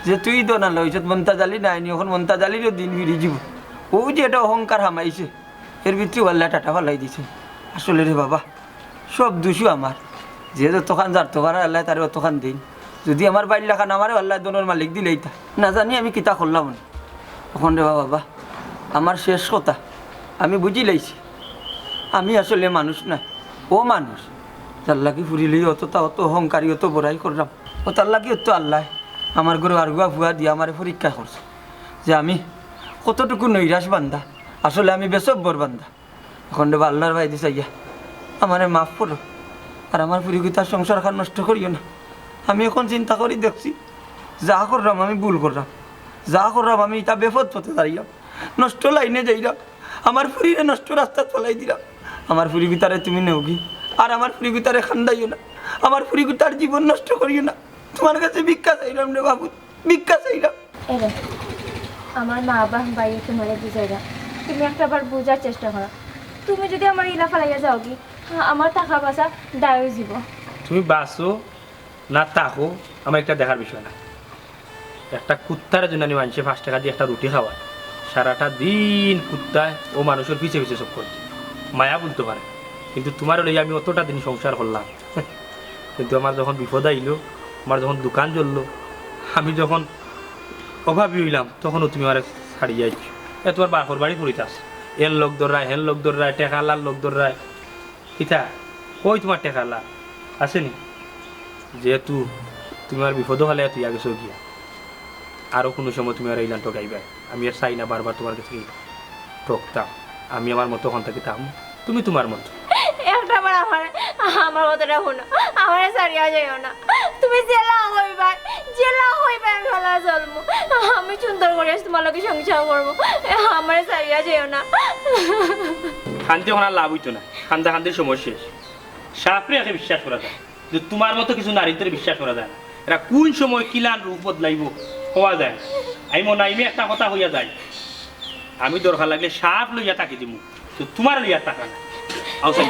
যে, "তুই ধনআলা অইছত, মন্তাজ আলী নায়নি, অখন মন্তাজ আলীরও দিন ফিরি যিবো।" অউ যে একটা অহংকার হামাইছে, এর ভিতরে আল্লায় টাটা ফালাই দিছে। আসলে রে বাবা, সব দুষও আমার। যে যতখান যারতো পারে আল্লায় তারে অতখান দেইন। যুদি আমার বাইর লাখান আমারেও আল্লায় ধনর মালিক দিলাইতা, না জানি আমি কিতা করলাম অনে। অখন রে বাবা, আমার শেষ কথা, আমি বুঝিলাইছি, আমি আসলে মানুষ নায়, অমানুষ। যার লাগি ফুড়ি লইয়া অততা, অত অহংকারী, অত বড়াই করলাম, অতার লাগি অত আল্লায় আমার ঘরো আরগুয়া ফুয়া দিয়া আমারে পরীক্ষা করছে যে আমি কতটুকু নৈরাশ বান্দা, আসলে আমি বেসব্বর বান্দা। অখন রে বা আল্লার বায়দি চাইয়া আমারে মাফ করো, আর আমার ফুড়িগুতার সংসার খান নষ্ট করিও না। আমি অখন চিন্তা করি দেখছি, যা করলাম আমি ভুল করলাম, যা করলাম আমি ইতা বেপথ পথে যাইরাম, নষ্ট লাইনে যাইরাম, আমার ফুড়িরে নষ্ট রাস্তাত ফালাই দিলাম। আমার ফুড়িগুতারে তুমি নেওগি, আর আমার ফুড়িগুতারে কান্দাইও না, আমার ফুড়িগুতার জীবন নষ্ট করিও না। তুমার কাছে ভিক্ষা চাইরাম রে বাবু, ভিক্ষা চাইরাম। এরে, আমার মা বাপ ভাইয়ে তুমারে বুঝাইরা, তুমি একটা বার বুঝার চেষ্টা করো। তুমি যুদি আমারে ইলা ফালাইয়া যাওগি, আমার থাকা বাচা দায় অইযিবো। তুমি বাচো না থাকো, আমার ইটা দেখার বিষয় না। একটা কুত্তারে যুদি মানষে পাঁচ টেকা দি একটা রুটি খাওয়ায়, সারাটা দিন কুত্তায় অউ মানুষর পিছে পিছে চক্কর দেয়। মায়া বুলতো পারে, কিন্তু তুমারে লইয়া আমি অতটা দিন সংসার করলাম, কিন্তু আমার যখন বিপদ আইলো, আমার যখন দোকান জ্বললো, আমি যখন অভাবী অইলাম, তখনও তুমি আমারে ছাড়িয়া আইছো। এ তুমার বাপর বাড়ি পড়িতাছ, এর লোক ধররায়, হের লোক ধররায়, টেকাআলার লোক ধররায়। কিতা? কই তুমার টেকাআলা? আছেনি? যেহেতু তুমি আমার বিপদো ফালাইয়া থইয়া গেছো গিয়া, আরো কুনু সময় তুমি আমারে ইলান ঠগাইবায়। আমি আর চাই না বারবার তুমার গেছে ঠকতাম। আমি আমার মতো অখান থাকি থাকমু, তুমি তুমার মতো। একটা বার আমারে, আমার কথাটা হুনো, আমারে ছাড়িয়া যাইও না। তুমি যেলা কইবায়, যেলা কইবায় আমি অলা চলমু। আমি সুন্দর করি আজ তুমার লগে সংসার করমু। আমারে ছাড়িয়া যাইও না। কান্দি অখন আর লাভ অইতো না, কান্দা কান্দির সময় শেষ। সাফরে একে বিশ্বাস করা যায়, কিন্তু তুমার মতো কিছু নারীরে বিশ্বাস করা যায় না। এরা কুন সময় কিলান রূপ বদলাইবো, কওয়া যায় না। আমি মনাইমে একটা কথা কইয়া যাই, আমি দরকার লাগলে সাফ লইয়া থাকি দিমু, তো তুমারে লইয়া থাকা না। আও সাইড।